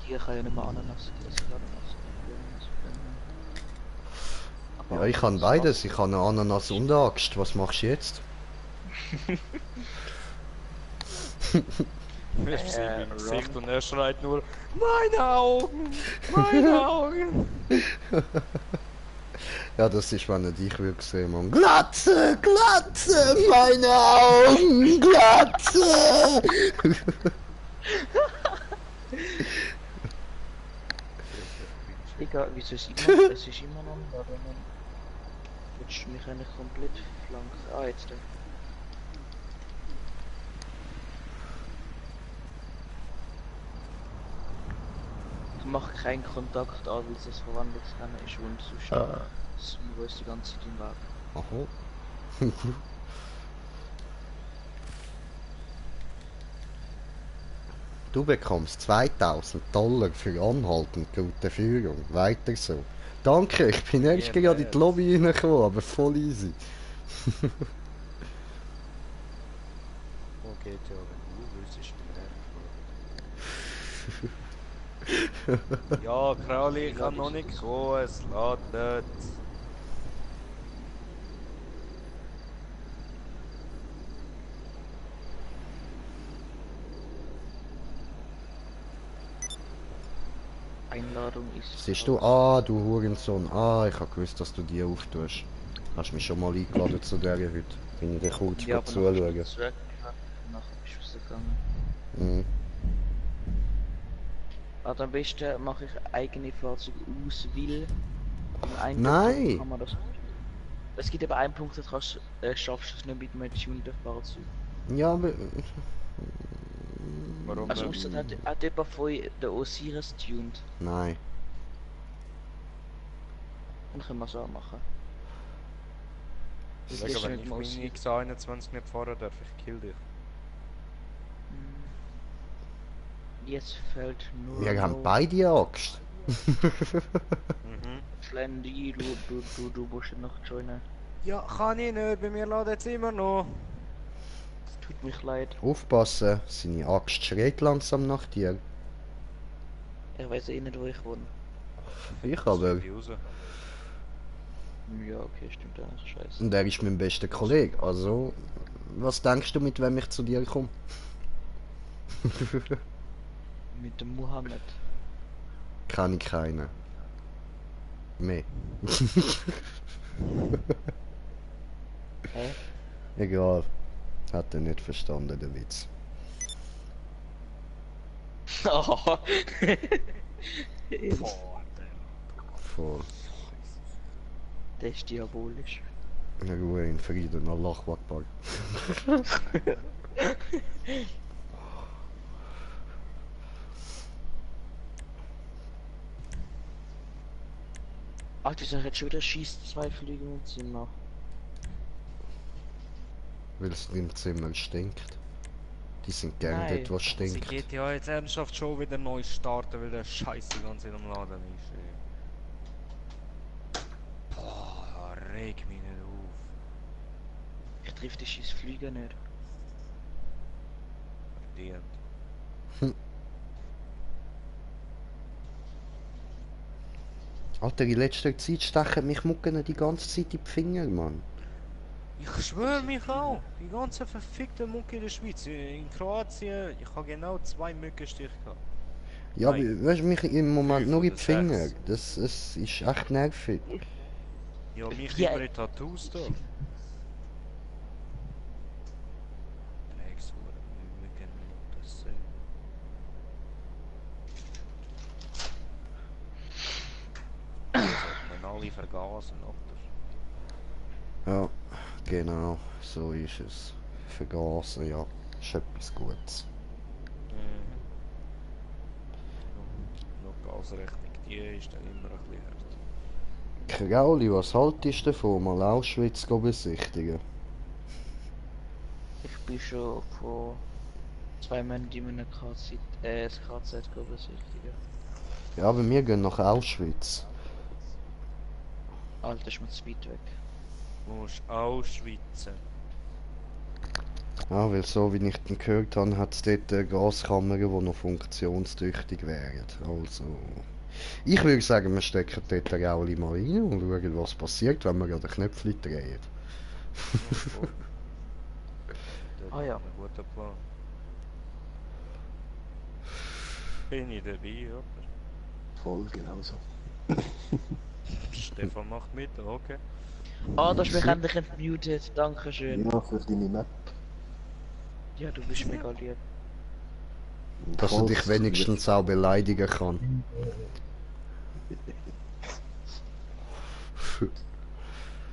Hier kann ja nicht mehr Ananas essen. Ja, ich kann beides. Ich kann eine Ananas und eine Axt. Was machst du jetzt? Wir sehen im Gesicht und er schreit nur: Meine Augen! Meine Augen! Ja, das ist, wenn ich dich würde sehen, Mann. Glatze! Glatze! Meine Augen! Glatze! Digga, wieso ist immer, es ist immer noch da, wenn man... Willst du mich eigentlich komplett flanken? Ah, jetzt da. Ich mache keinen Kontakt an, weil es das Verwandlungsrennen ist und sonst wo ist die ganze Zeit im Weg. Aha. Du bekommst 2000 $ für anhaltend gute Führung. Weiter so. Danke, ich bin erst gerade in die Lobby reingekommen, aber voll easy. Wo geht ja, wenn du wüsstest, wie Ja, Krauli, ich kann noch nicht kommen, es lädt nicht. Einladung ist. Siehst du? Ah, du Hurensohn. Ah, ich hab gewusst, dass du die auftust. Hast mich schon mal eingeladen zu der heute. Bin ich dir kurz Ja, aber nachher zuschauen. bist du weg. Nachher bist du rausgegangen. Mhm. Also am besten mache ich eigene Fahrzeuge aus, weil im einen Nein! Punkt kann man das. Es gibt aber einen Punkt, da kannst, schaffst du es nicht mit einem tunten Fahrzeug. Ja, aber... Warum Also nicht? ausser hat jemand von euch den Osiris tuned. Nein. Dann können wir es auch machen. Das Sag, ist wenn nicht ich mal meine Osiris. X21 nicht fahren darf, ich kill dich. Jetzt fällt nur Wir haben noch beide Angst. Mhm. Flandy, du musst ihn noch joinen. Ja, kann ich nicht, bei mir lädt jetzt immer noch. Tut mich leid. Aufpassen, seine Axt schreit langsam nach dir. Ich weiß eh nicht, wo ich wohne. Ich aber. Ich raus. Ja, okay, stimmt eigentlich, scheiße. Und er ist mein bester Kollege. Also, was denkst du, mit wem ich zu dir komme? Mit dem Mohammed. Kann ich keinen. Mehr. Hä? Egal. Hat er nicht verstanden, der Witz. Oh. Voll. Der ist diabolisch. Ruhe in Frieden, Allah Akbar. Ach, die Sache jetzt schon wieder schießt zwei Flüge im Zimmer. Weil es im Zimmer stinkt. Die sind gern Nein. dort, was Sie stinkt. geht ja jetzt ernsthaft schon wieder neu starten, weil der Scheiß die ganze Zeit am Laden ist. Ey. Boah, reg mich nicht auf. Ich triff die scheiß Flüge nicht. Verdient. Alter, in letzter Zeit stechen mich Mucken die ganze Zeit in die Finger, Mann. Ich schwöre mich auch. Die ganze verfickte Mucke in der Schweiz. In Kroatien, ich habe genau 2 Mückenstiche gehabt. Ja, Nein. weißt du, mich im Moment 5 nur in oder die Finger. 6. Das ist echt nervig. Ja, mich Ja. über die Tattoos da. Dreckshure, Mücken, das man alle vergasen, oder? Ja, genau, so ist es. Vergasen, ja, ist etwas Gutes. Noch Gasrechnung, die ist dann immer ein bisschen hart. Krauli, was haltest du davon, mal Auschwitz zu besichtigen? Ich bin schon vor 2 Monaten in einem das KZ besichtigen. Ja, aber wir gehen nach Auschwitz. Alter, ist mir zu weit weg. Du musst Auschwitzen. Ja, weil so wie ich dann gehört habe, hat es dort Gaskammern, die noch funktionstüchtig wären. Also, ich würde sagen, wir stecken dort den Gauli mal rein und schauen, was passiert, wenn wir an den Knöpfchen drehen. Ah ja. Ein guter Plan. Bin ich dabei, oder? Voll genauso. Stefan macht mit, okay. Ah, da ist mich endlich entmutet. Dankeschön. Ja, für deine Map. Ja, du bist mega lieb. Dass er dich wenigstens auch beleidigen kann.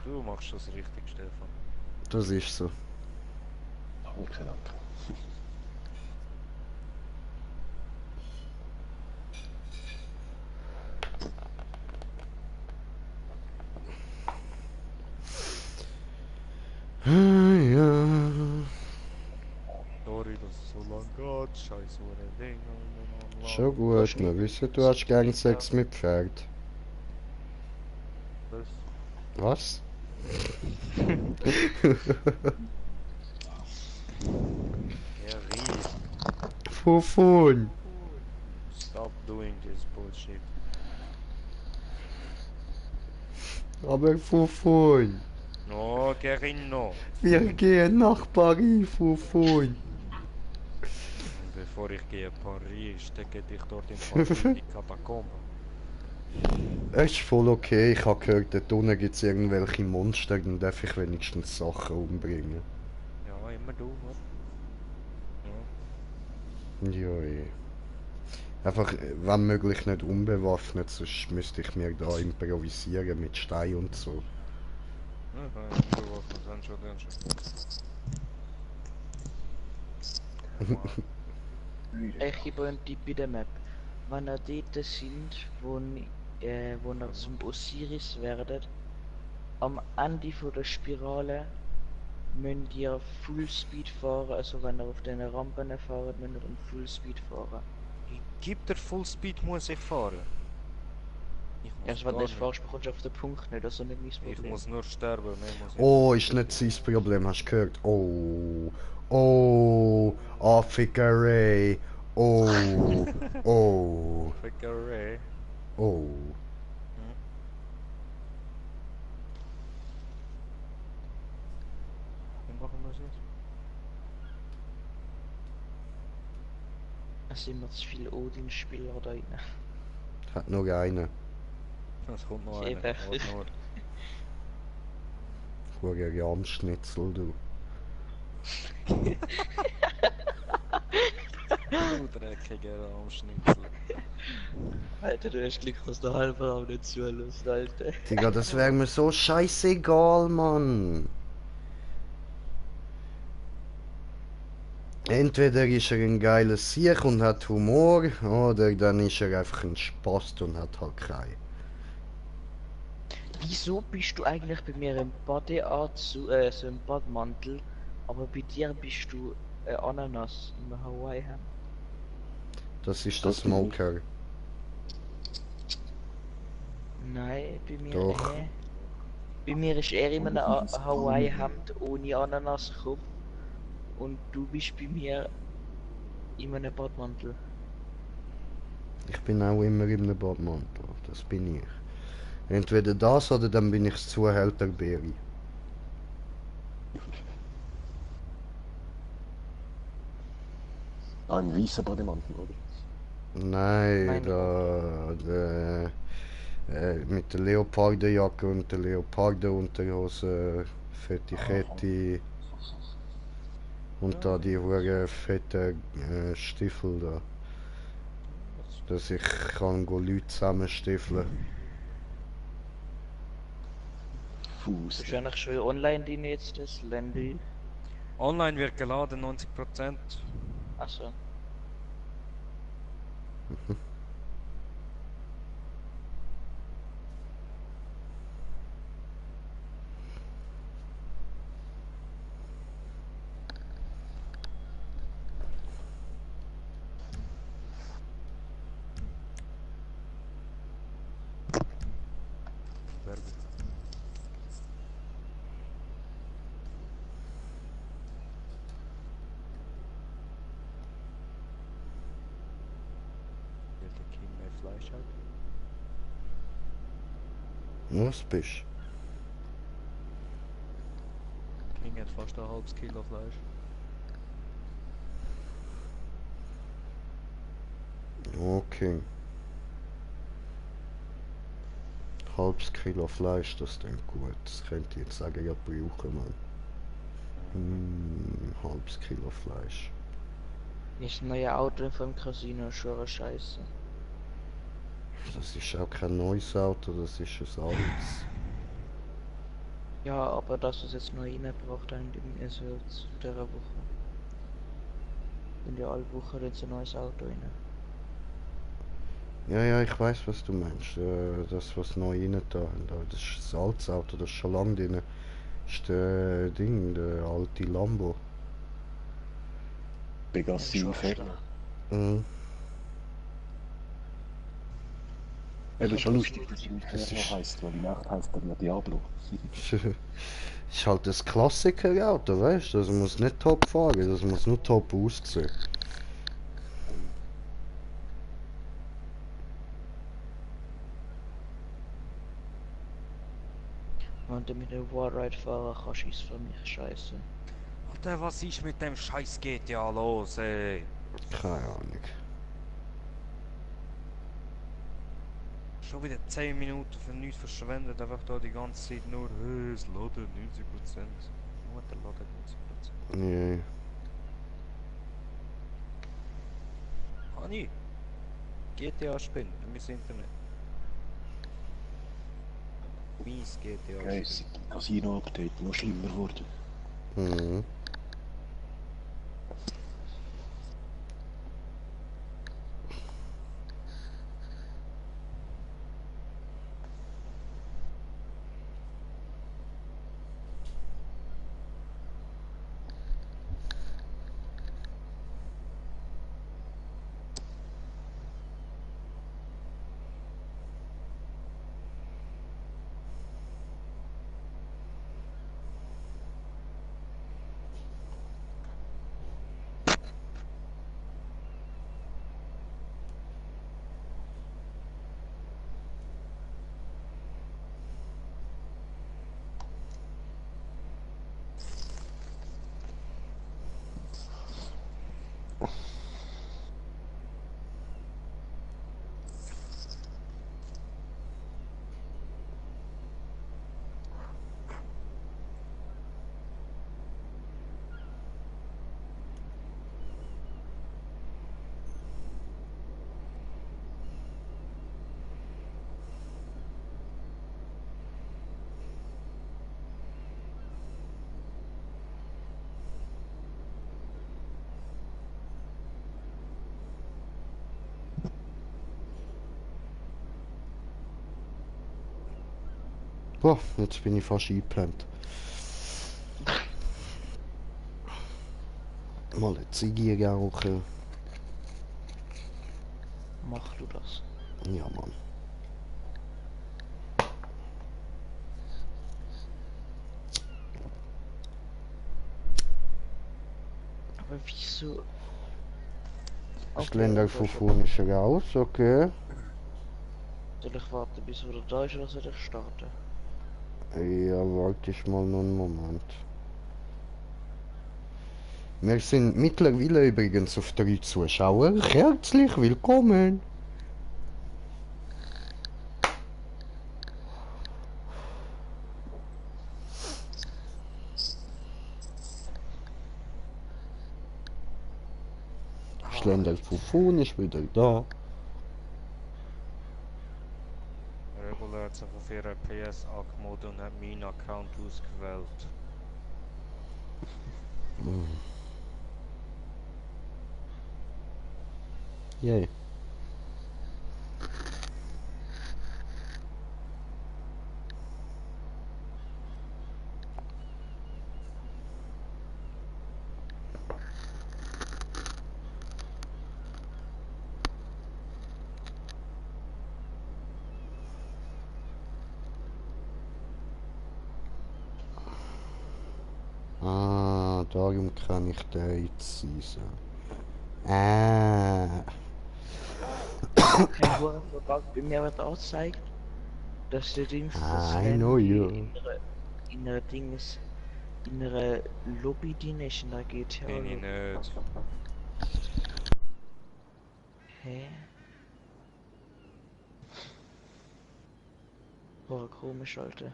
Du machst das richtig, Stefan. Das ist so. Danke, danke. Ja. Sorry, dass es so lang geht. Scheiß Ding. Schon gut, wir wissen, du hast gern Sex mit Pferd. Was? Was? Gary, Wovon? stop doing this bullshit. Aber wovon? No, Gary, no. Wir gehen nach Paris, wovon? Bevor ich gehe Paris, stecke dich dort in Paris in die Katakomben. Es ist voll okay, ich habe gehört, dort unten gibt es irgendwelche Monster, dann darf ich wenigstens Sachen umbringen. Ja, immer du, oder? Ja. Ja, eh. Einfach, wenn möglich nicht unbewaffnet, sonst müsste ich mir da improvisieren mit Stein und so. Ja, du warst dann schon. Ich gebe euch einen Tipp bei der Map. Wenn ihr dort sind, wo ihr zum Osiris werdet, am Ende von der Spirale müsst ihr Fullspeed fahren, also wenn ihr auf den Rampen fahrt, müsst ihr dann Fullspeed fahren. Gibt der Fullspeed muss ich fahren? Ich muss Erst wenn gar du das nicht. fahrst, bekommst du auf den Punkt nicht, das ist nicht mein Ich Problem. muss nur sterben, mehr muss ich Oh, ist nicht sein Problem, hast du gehört? Oh, Affikerei. Oh, oh, Fickerei. oh. Wie machen wir das jetzt? Es sind immer zu viele Odin-Spieler da rein. Hat nur einen. Es kommt noch einer. Eben. Warte nur. Huere Jamschnitzel, du. Du dreckiger Armschnitzel. Alter, du hast Glück, dass der halbe Raum nicht zulässt, Alter. Digga, das wäre mir so scheißegal, Mann. Entweder ist er ein geiles Sieg und hat Humor, oder dann ist er einfach ein Spast und hat halt keinen. Wieso bist du eigentlich bei mir im so im Badmantel, aber bei dir bist du Ananas im Hawaii-Hemd? Das ist der Smoker. Nein, bei mir Doch. Bei mir ist er in einem Hawaii-Hemd ohne Ananas gekommen und du bist bei mir in einem Badmantel. Ich bin auch immer in einem Badmantel, das bin ich. Entweder das oder dann bin ich das Zuhälter Beri. Ah, ein weißer Bademantel, oder? Nein, Meine mit der Leopardenjacke und der Leopardenunterhose, fette Kette und da die hure fette Stiefel da. Dass ich kann go Leute zusammenstiefeln. Fuß. Bist du eigentlich schon online drin jetzt, das Landy? Online wird geladen, 90%. Achso. Werbung. Will der King mehr Fleisch hat? Was bist King hat fast ein halbes Kilo Fleisch. du? Okay. Halbes Kilo Fleisch, das ist dann gut. Das könnte ich jetzt sagen, ja brauchen, man. Halbes Kilo Fleisch. Ist das neue Auto vom Casino schon eine Scheiße? Das ist auch kein neues Auto, das ist ein altes. Ja, aber das ist jetzt neu reingebracht haben in also zu dieser Woche. In der alle Woche jetzt ein neues Auto rein. Ja, ich weiß, was du meinst. Das, was neu rein da haben. Das ist ein altes Auto, das ist schon lange drin. Das ist der der alte Lambo. Pegassi Ja, Inferno. Mhm. Eben schon lustig, dass er Inferno heisst, weil in Nacht heisst er ja Diablo. Ist halt das Klassiker-Auto, weißt du? Das muss nicht top fahren, das muss nur top aussehen. Wenn du mit der Warride fahren kannst, ist für mich scheiße. Alter, was ist mit dem scheiß GTA los, ey? Keine Ahnung. Schon wieder 10 Minuten für nichts verschwendet, einfach da die ganze Zeit nur, es ladet 90%. Nur der ladet 90%. Nee. Hani, GTA spielen, mein Internet. Mies GTA Geil, spielen. seit dem Casino-Update noch schlimmer geworden. Mhm. Boah, jetzt bin ich fast eingeplant. Mal eine Ziege rauchen. Mach du das. Ja, Mann. Aber wieso? Das Länder von ist raus, okay. Soll ich warten, bis er da ist, oder soll ich starten? Ja, warte ich mal noch einen Moment. Wir sind mittlerweile übrigens auf 3 Zuschauer. Herzlich willkommen! Schlender Fufun ist wieder da. Regular hat sich auf ihrer PS angemeldet und hat meinen Account ausgewählt. Yay. Ah, darum kann ich den jetzt season. Ah. Hey, wo bei mir wird angezeigt, dass der Dings das I know you. in einer Dings, in einer Lobby drin ist, in der GTA. Bin ich nicht. Hä? Boah, komisch, Alter.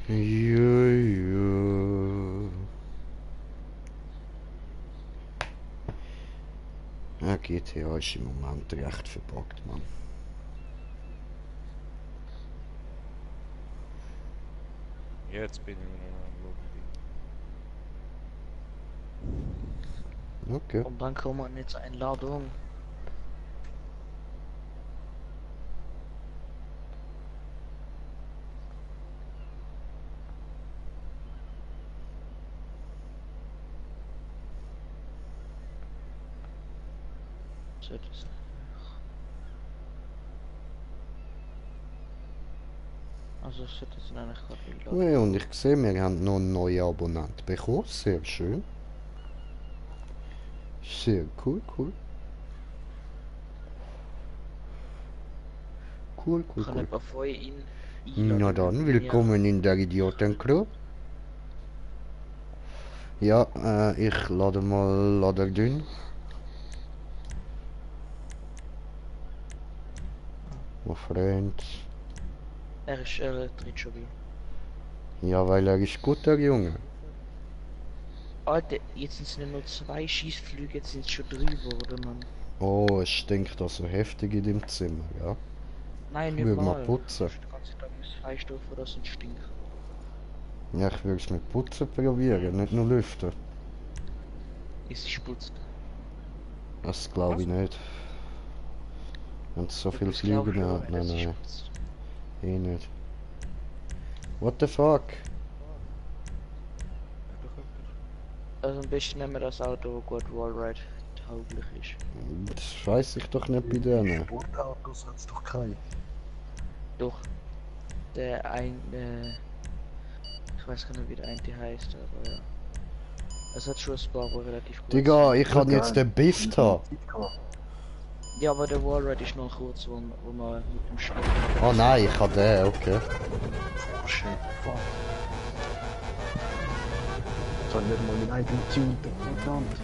Juju. Ja, GTA ist im Moment recht verpackt, Mann. Jetzt bin ich wieder am Lobby. Okay. Und dann kommt jetzt Einladung. sollte es. Also es sollte jetzt eigentlich gerade wieder laden. Ja, und ich sehe, wir haben noch einen neuen Abonnent bekommen. Sehr schön. Sehr cool, cool. Cool, cool, Kann cool. jemand von euch ihn Na dann, willkommen in der Idiotencrew. Ja, ich lade mal dünn. Mein Freund. Er tritt schon wieder. Ja, weil er ist gut, der Junge. Alter, jetzt sind es nicht nur 2 Schießflüge, jetzt sind es schon 3 geworden, Mann. Oh, es stinkt da so heftig in dem Zimmer, ja. Nein, Ich nicht würde mal mal. putzen. Den ganzen Tag muss Feinstoffen, das ein Stink. Ja, ich würde es mit Putzen probieren, nicht nur lüften. Es ist putzt. Das glaube ich nicht. Wenn es so viel Das glaub Flüge schon, hat, nein, es ist nein, putzt. eh nicht. What the fuck? Also am besten nehmen wir das Auto, das gut Wallride tauglich ist. Das weiß ich doch nicht bei denen. Sportautos hat es doch keine. Doch. Der eine... Ich weiß gar nicht, wie der eine heißt, aber ja. Es hat schon ein paar, die relativ gut Digga, sind. ich kann jetzt den Biff haben. Ja, aber der Wallride ist noch kurz, wo man mit dem Schlag... Oh nein, ich habe den, okay. Oh shit, fuck. Jetzt habe ich nicht mal meinen eigenen Tune, verdammt.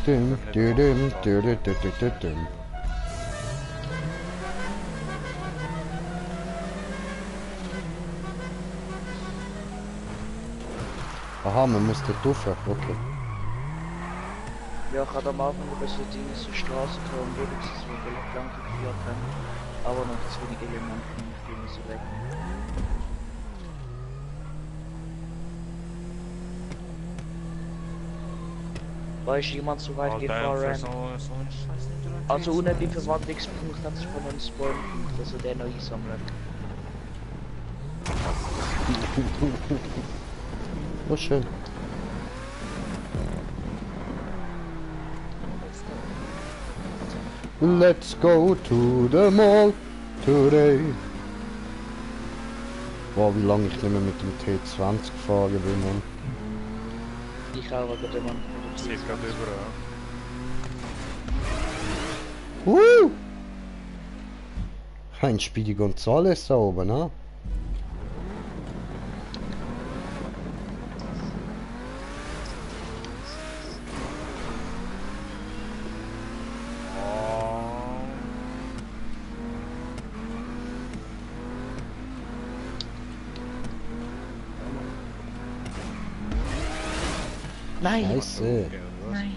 Düm, dü, düm, dü, dü, dü, dü, dü, düm. Aha, man muss dort rauf, okay. Ja, ich hatte am Anfang ein bisschen Dinge so Straßentor und würde es so lang geführt haben. Aber noch zu wenig Elemente, die müssen weg. Da ist jemand so weit gefahren. Also unten beim Verwandlungspunkt hat sich von einem Spawnpunkt, also der noch einsammeln. Oh, schön. Let's go to the mall today. Boah, wie lange ich nicht mehr mit dem T20 gefahren bin, Mann. Ich auch wegen dem Mann. Steht gerade überall. Woo! Ein Speedy Gonzales da oben, ne? Nein! Scheiße. Nein!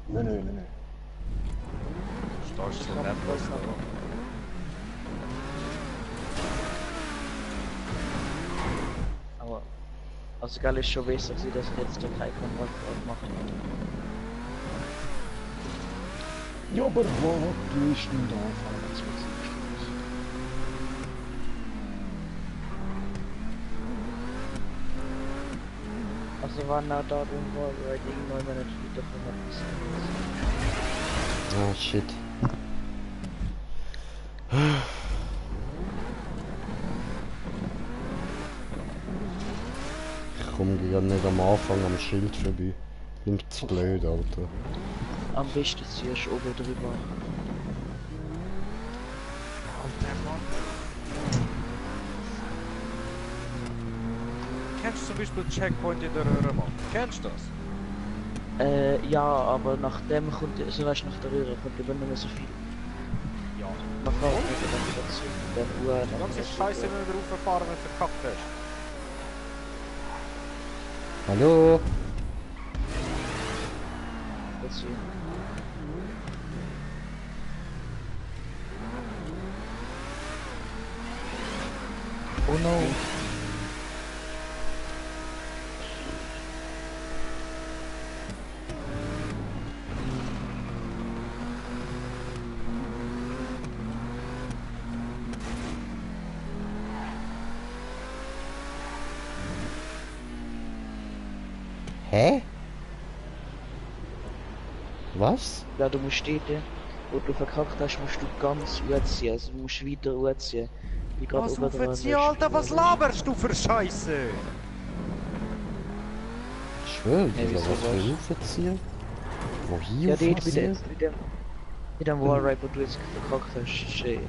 Nein, nein, nein, nein. Starkst du nicht los, aber... Aber... Also geil ist schon besser, dass ich jetzt doch keinen Kontrollfahrt mache. Ja, aber wo du bist denn da fahren? Das wird nicht los. Also wenn er da drin war, weil irgendwann wenn er wieder von Ah, shit. Ich komme gerade nicht am Anfang am Schild vorbei. Bin zu blöd, Alter. Am besten ziehst du oben drüber. Kennst du zum Beispiel Checkpoint in der Röhre, Mann? Kennst du das? Ja, aber nachdem kommt, also weißt, nach der Röhre kommt eben nicht mehr so viel. Ja. Man fährt nicht dann wieder zurück und dann Uhr. Ganz ist scheiße, wenn du rauffahren, wenn du verkackt hast. Hallo? Das hier. Oh no. Hä? Was? Ja, du musst dort, wo du verkackt hast, musst du ganz anziehen, also du musst weiter anziehen. Wie gerade Was oben dran. aufziehen, Alter, was laberst du für Scheiße? Ich schwöre, Ja, Digga, wieso was für was? Aufziehen? Wo hier Ja, dort aufziehen? mit dem Wallride, wo du jetzt verkackt hast, schön.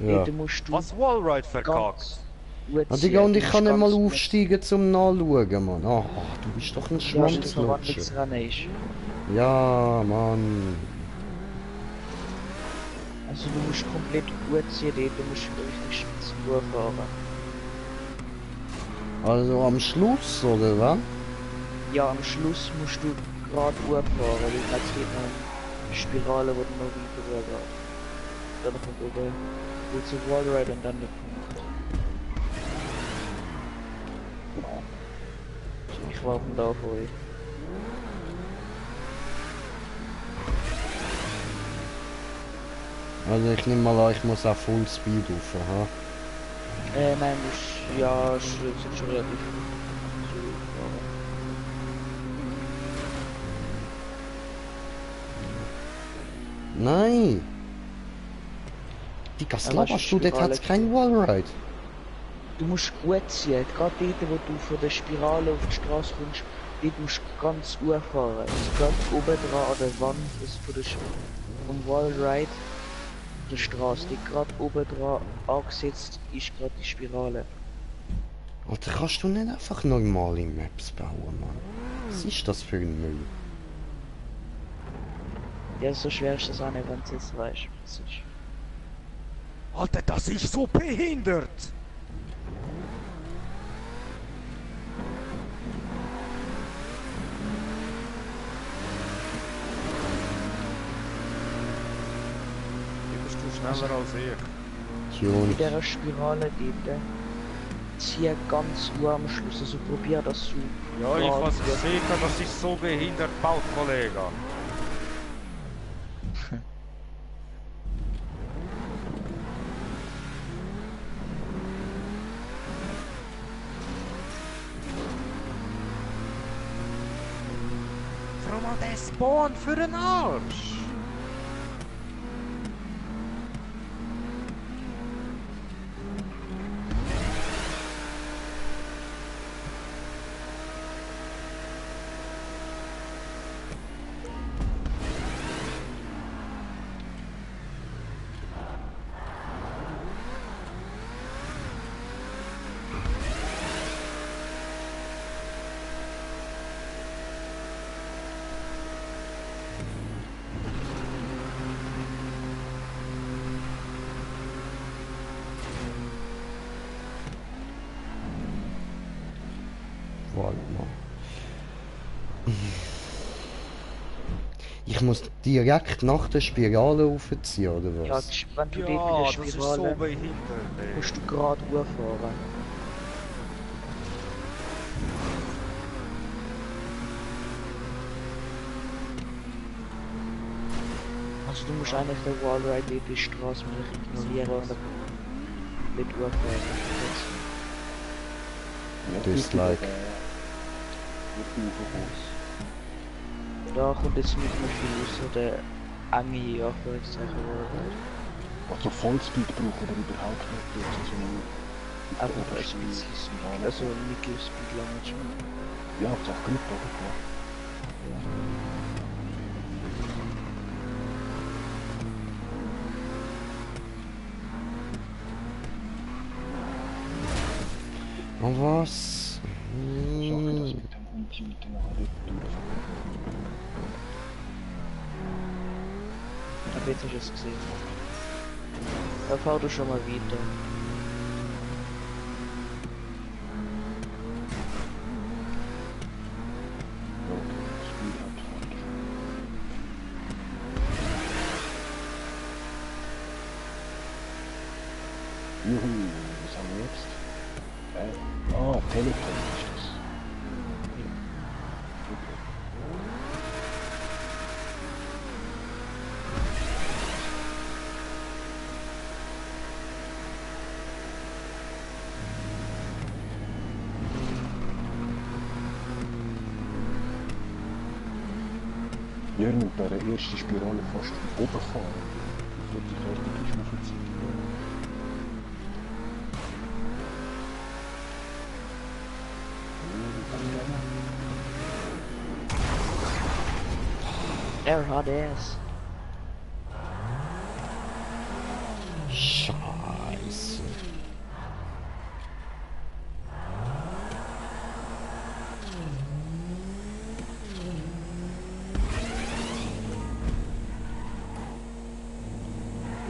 Ja. Dort musst du Was Wallride verkackt? ganz Ah, Digga, und Du ich musst kann nicht mal ganz aufsteigen zum Nachschauen, Mann. Ah, du bist doch ein Ja, weil das Schwanzlutscher. Verwandlungsrennen ist. Ja, Mann. Also du musst komplett anziehen dort, du musst richtig spitz durchfahren. Also am Schluss, oder was? Ja, am Schluss musst du gerade fahren, weil dann geht noch eine Spirale, wo du noch weiter geht. Dann kommt oben wo zu Wallride und dann der Punkt. Ich warte da auf euch. Also ich nehme mal an, ich muss auch Full Speed rauf, ha? Nein, musst, ja, sind schon relativ so fahren. Nein! Digga, was Ja, laberst weißt du? du, Dort hat's Spirale- kein Wallride. Du musst anziehen, gerade dort, wo du von der Spirale auf die Straße kommst, dort musst du ganz fahren. Also gerade oben dran an der Wand ist von der vom Wallride der Straße, die gerade oben dran angesetzt ist, gerade die Spirale. Alter, kannst du nicht einfach normale Maps bauen, Mann? Was ist das für ein Müll? Ja, so schwer ist das auch nicht, wenn du jetzt weißt, was es ist. Alter, das ist so behindert! Wie bist du schneller als ich? Tune. In dieser Spirale dort, zieh ganz am Schluss, also probier das so. Ja, ich gerade was durch- sicher, das ist so behindert baut, Kollege. Warum mal der Spawn für den Arsch? Warte mal. Ich muss direkt nach der Spirale aufziehen, oder Ja, was? wenn du dort bei Ja, der das ist so Spirale behindert, ey. musst du gerade fahren. Also du musst eigentlich den Wallride dort die Straße mit ignorieren und dann mit fahren. Dislike. Da kommt jetzt nicht mehr viel außer der enge Anführungszeichen Wallride. Also Vollspeed brauchen wir überhaupt nicht. Das ist so ein Einfach ein bisschen, also Mittelspeed lang. Ja, Hauptsache Grip, oder? Klar. Und was? Schaffe das mit dem Hund mit dem Retour. Aber jetzt hast du es gesehen. Da fahr du schon mal weiter. Ja, das Spiel hat falsch. Juhu, was haben wir jetzt? Teleport ist das. Okay. Ja, mit der ersten Spirale fast oben fahren. Dort die Karte ist aufgezogen. Er hat es. Scheiße.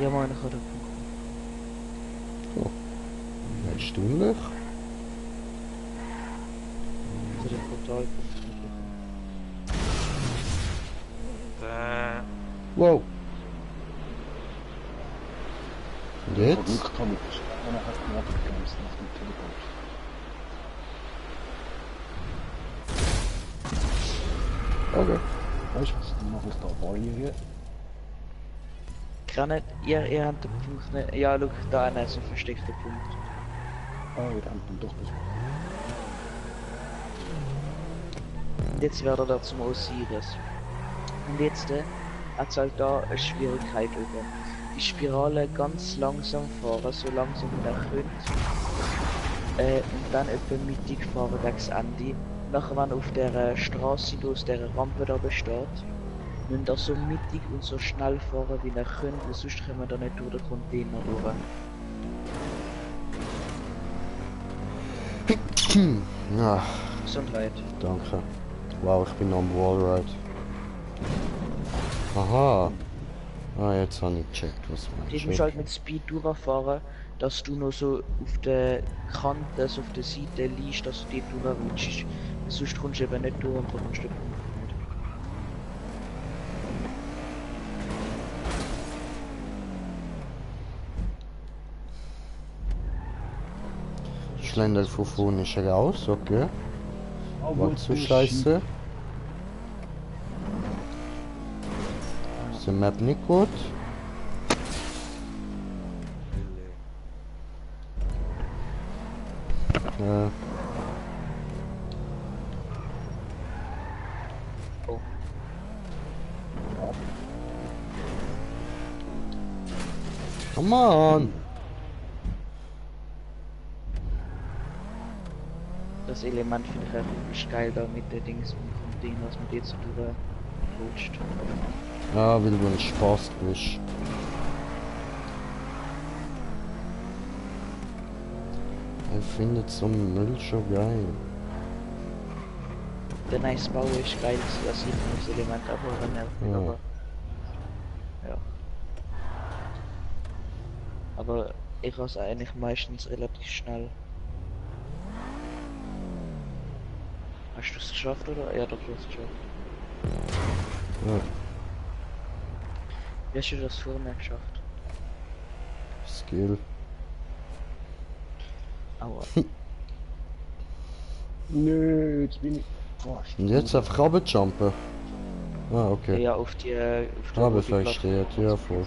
Ja, moin, ich hatte Erstaunlich. zu den Portalpunkt. Wow. Und Ich jetzt? Glück gehabt mit der Sterne, hat man abgebremst nach dem Teleport. Okay. Weißt du was, dann mache ich da Barriere. Kann nicht, ihr habt den Punkt nicht. Ja, schau, da ist so ein versteckter Punkt. Ah, ihr habt dann doch das. Und jetzt wird er zum Osiris. Und jetzt hat es halt da eine Schwierigkeit über. Die Spirale ganz langsam fahren, so langsam wie ihr könnt. Und dann etwa mittig fahren wegs Ende. Nachher, wenn auf der Straße, aus der Rampe da besteht, müsst ihr so mittig und so schnell fahren wie ihr könnt, weil sonst kommen wir da nicht durch den Container durch. Ja, Gesundheit. danke. Wow, ich bin am Wallride. Aha. Ah, jetzt habe ich gecheckt, was Du meinst. musst halt mit Speed durchfahren, dass du noch so auf der Kante, so auf der Seite liegst, dass du dort durchrutschst. Sonst kommst du eben nicht durch und bekommst den Punkt nicht. Schlender von vorne ist raus, okay. War zu scheiße. Ist die Map nicht gut? Ja. Oh. Come on! Das Element finde ich einfach geil da mit den Dings und Ding, was man jetzt so durchrutscht. Ja, weil du ein Spaß bist. Ich finde so einen Müll schon geil. Der nice Bau ist geil, das sieht man das Element aber nervig, Ja. aber ja. Aber ich raus eigentlich meistens relativ schnell. Hast du es geschafft oder? Ja, doch, du hast es geschafft. Ja. Wie hast du das vor mir geschafft? Skill. Aua. Nö, jetzt bin ich. Fast. Und jetzt einfach runterjumpen. Ah, okay. Ja, auf die Aber wo die versteht, Plattform ja, ist. voll.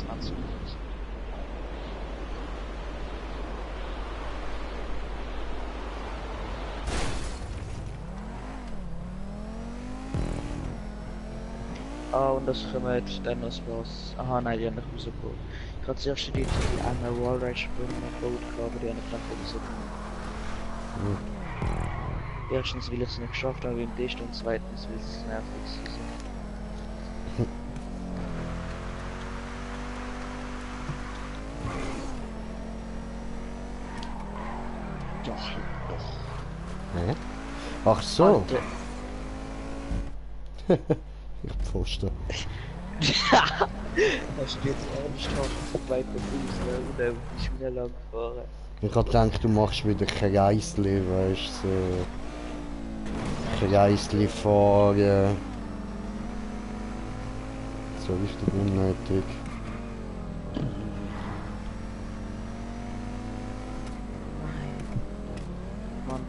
Ah, und das kommt dann das was. Aha, nein, die haben nicht rausgekommen. Ich hatte zuerst die eine Wallride-Sprung nach Boot gehabt, aber die haben nicht rausgekommen. Erstens, weil ich es nicht geschafft habe im Test und zweitens, weil es nervig ist. Doch, doch. Hä? Ach so. Alter. Ich Pfosten. Hast du jetzt ernsthaft vorbei mit uns, ne? Und dann bist du wieder lang gefahren. Ich hab gedacht, du machst wieder Kreisli, weißt du, so. Kreisli fahren. So richtig unnötig. Mann.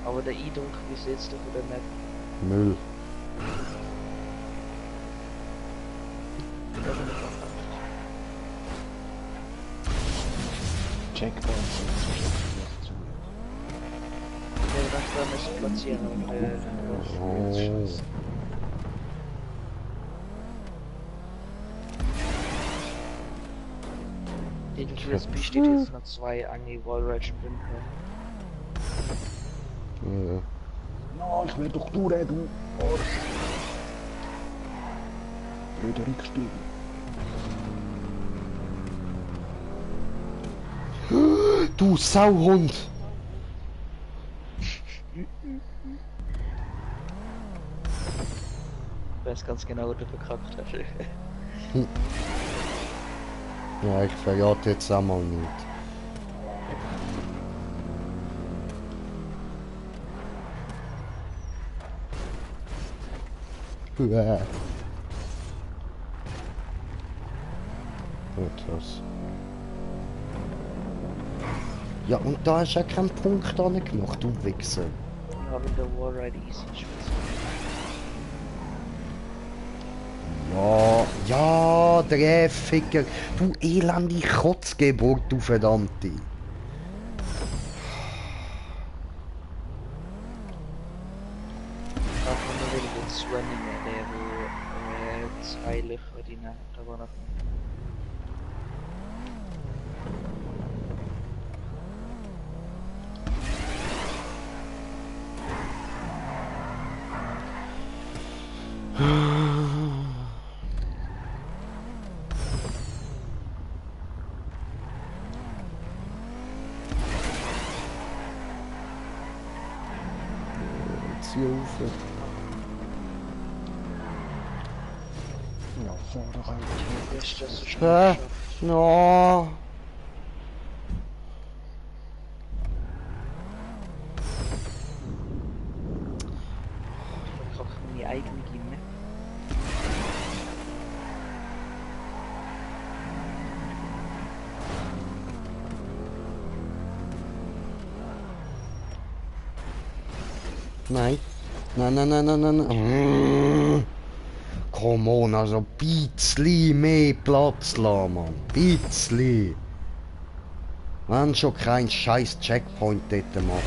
Aber der Eindruck bis jetzt von der Map, Müll. das ist nicht Checkpoints sind zu schlecht zu. Ja, das da müssen platzieren und irgendwie jetzt besteht jetzt noch 2 Anti-Wallrage-Bunker. Ja. Ja, ich will doch durch, du Arsch. Blöder Rückstieg. Du Sauhund! Ich weiß ganz genau, wo du verkackt hast. Ja, ich verrate jetzt einmal nicht. Gut, was? Ja, und da hast du auch keinen Punkt gemacht, du Wichser. Ja, wenn der Wallride easy ist. Ja, Drehficker. Du elende Kotzgeburt, du Verdammte. Davon will ich jetzt Swimming, der wo 2 Löcher drin hat, aber noch nicht. Zieh auf. Ja, fahr doch einfach. Ist das so schnell geschafft? No. Ich verkacke meine eigene Gimme. Nein. Nein. Come on, also ein bisschen mehr Platz lassen, Mann. Bisschen. Wenn schon kein scheiß Checkpoint dort machst.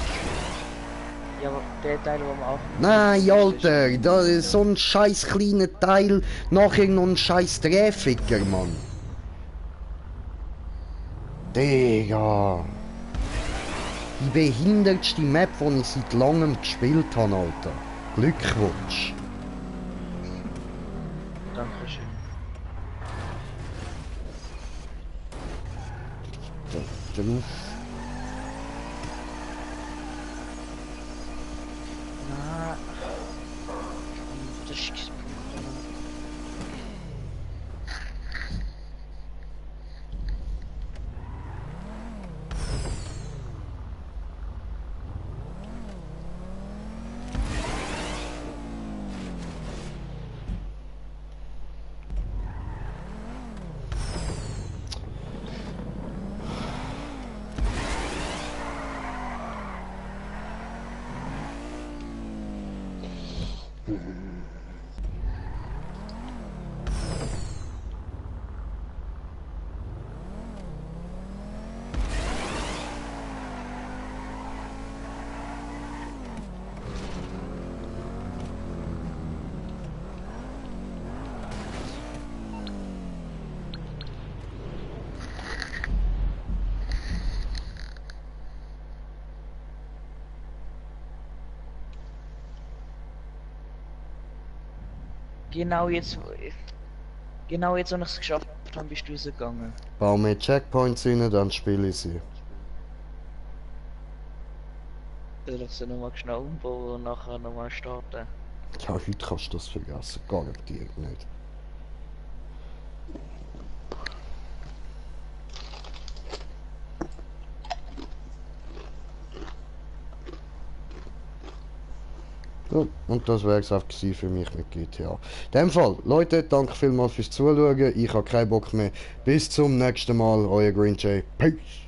Ja, aber der Teil, wo man auch... Nein, Alter, da ist so ein scheiß kleiner Teil, nachher noch ein scheiß Drehficker, Mann. Digga. Die behindertste Map, die ich seit langem gespielt habe, Alter. Glückwunsch. Dankeschön. Drauf. Na, das ist Genau jetzt, wo ich es geschafft habe, bist du rausgegangen. Bau mir Checkpoints rein, dann spiele ich sie. Soll ich sie nochmal schnell umbauen und nachher nochmal starten? Ja, heute kannst du das vergessen, garantiert nicht. So, und das wäre es auch für mich mit GTA. In dem Fall, Leute, danke vielmals fürs Zuschauen. Ich habe keinen Bock mehr. Bis zum nächsten Mal, euer Green Jay. Peace!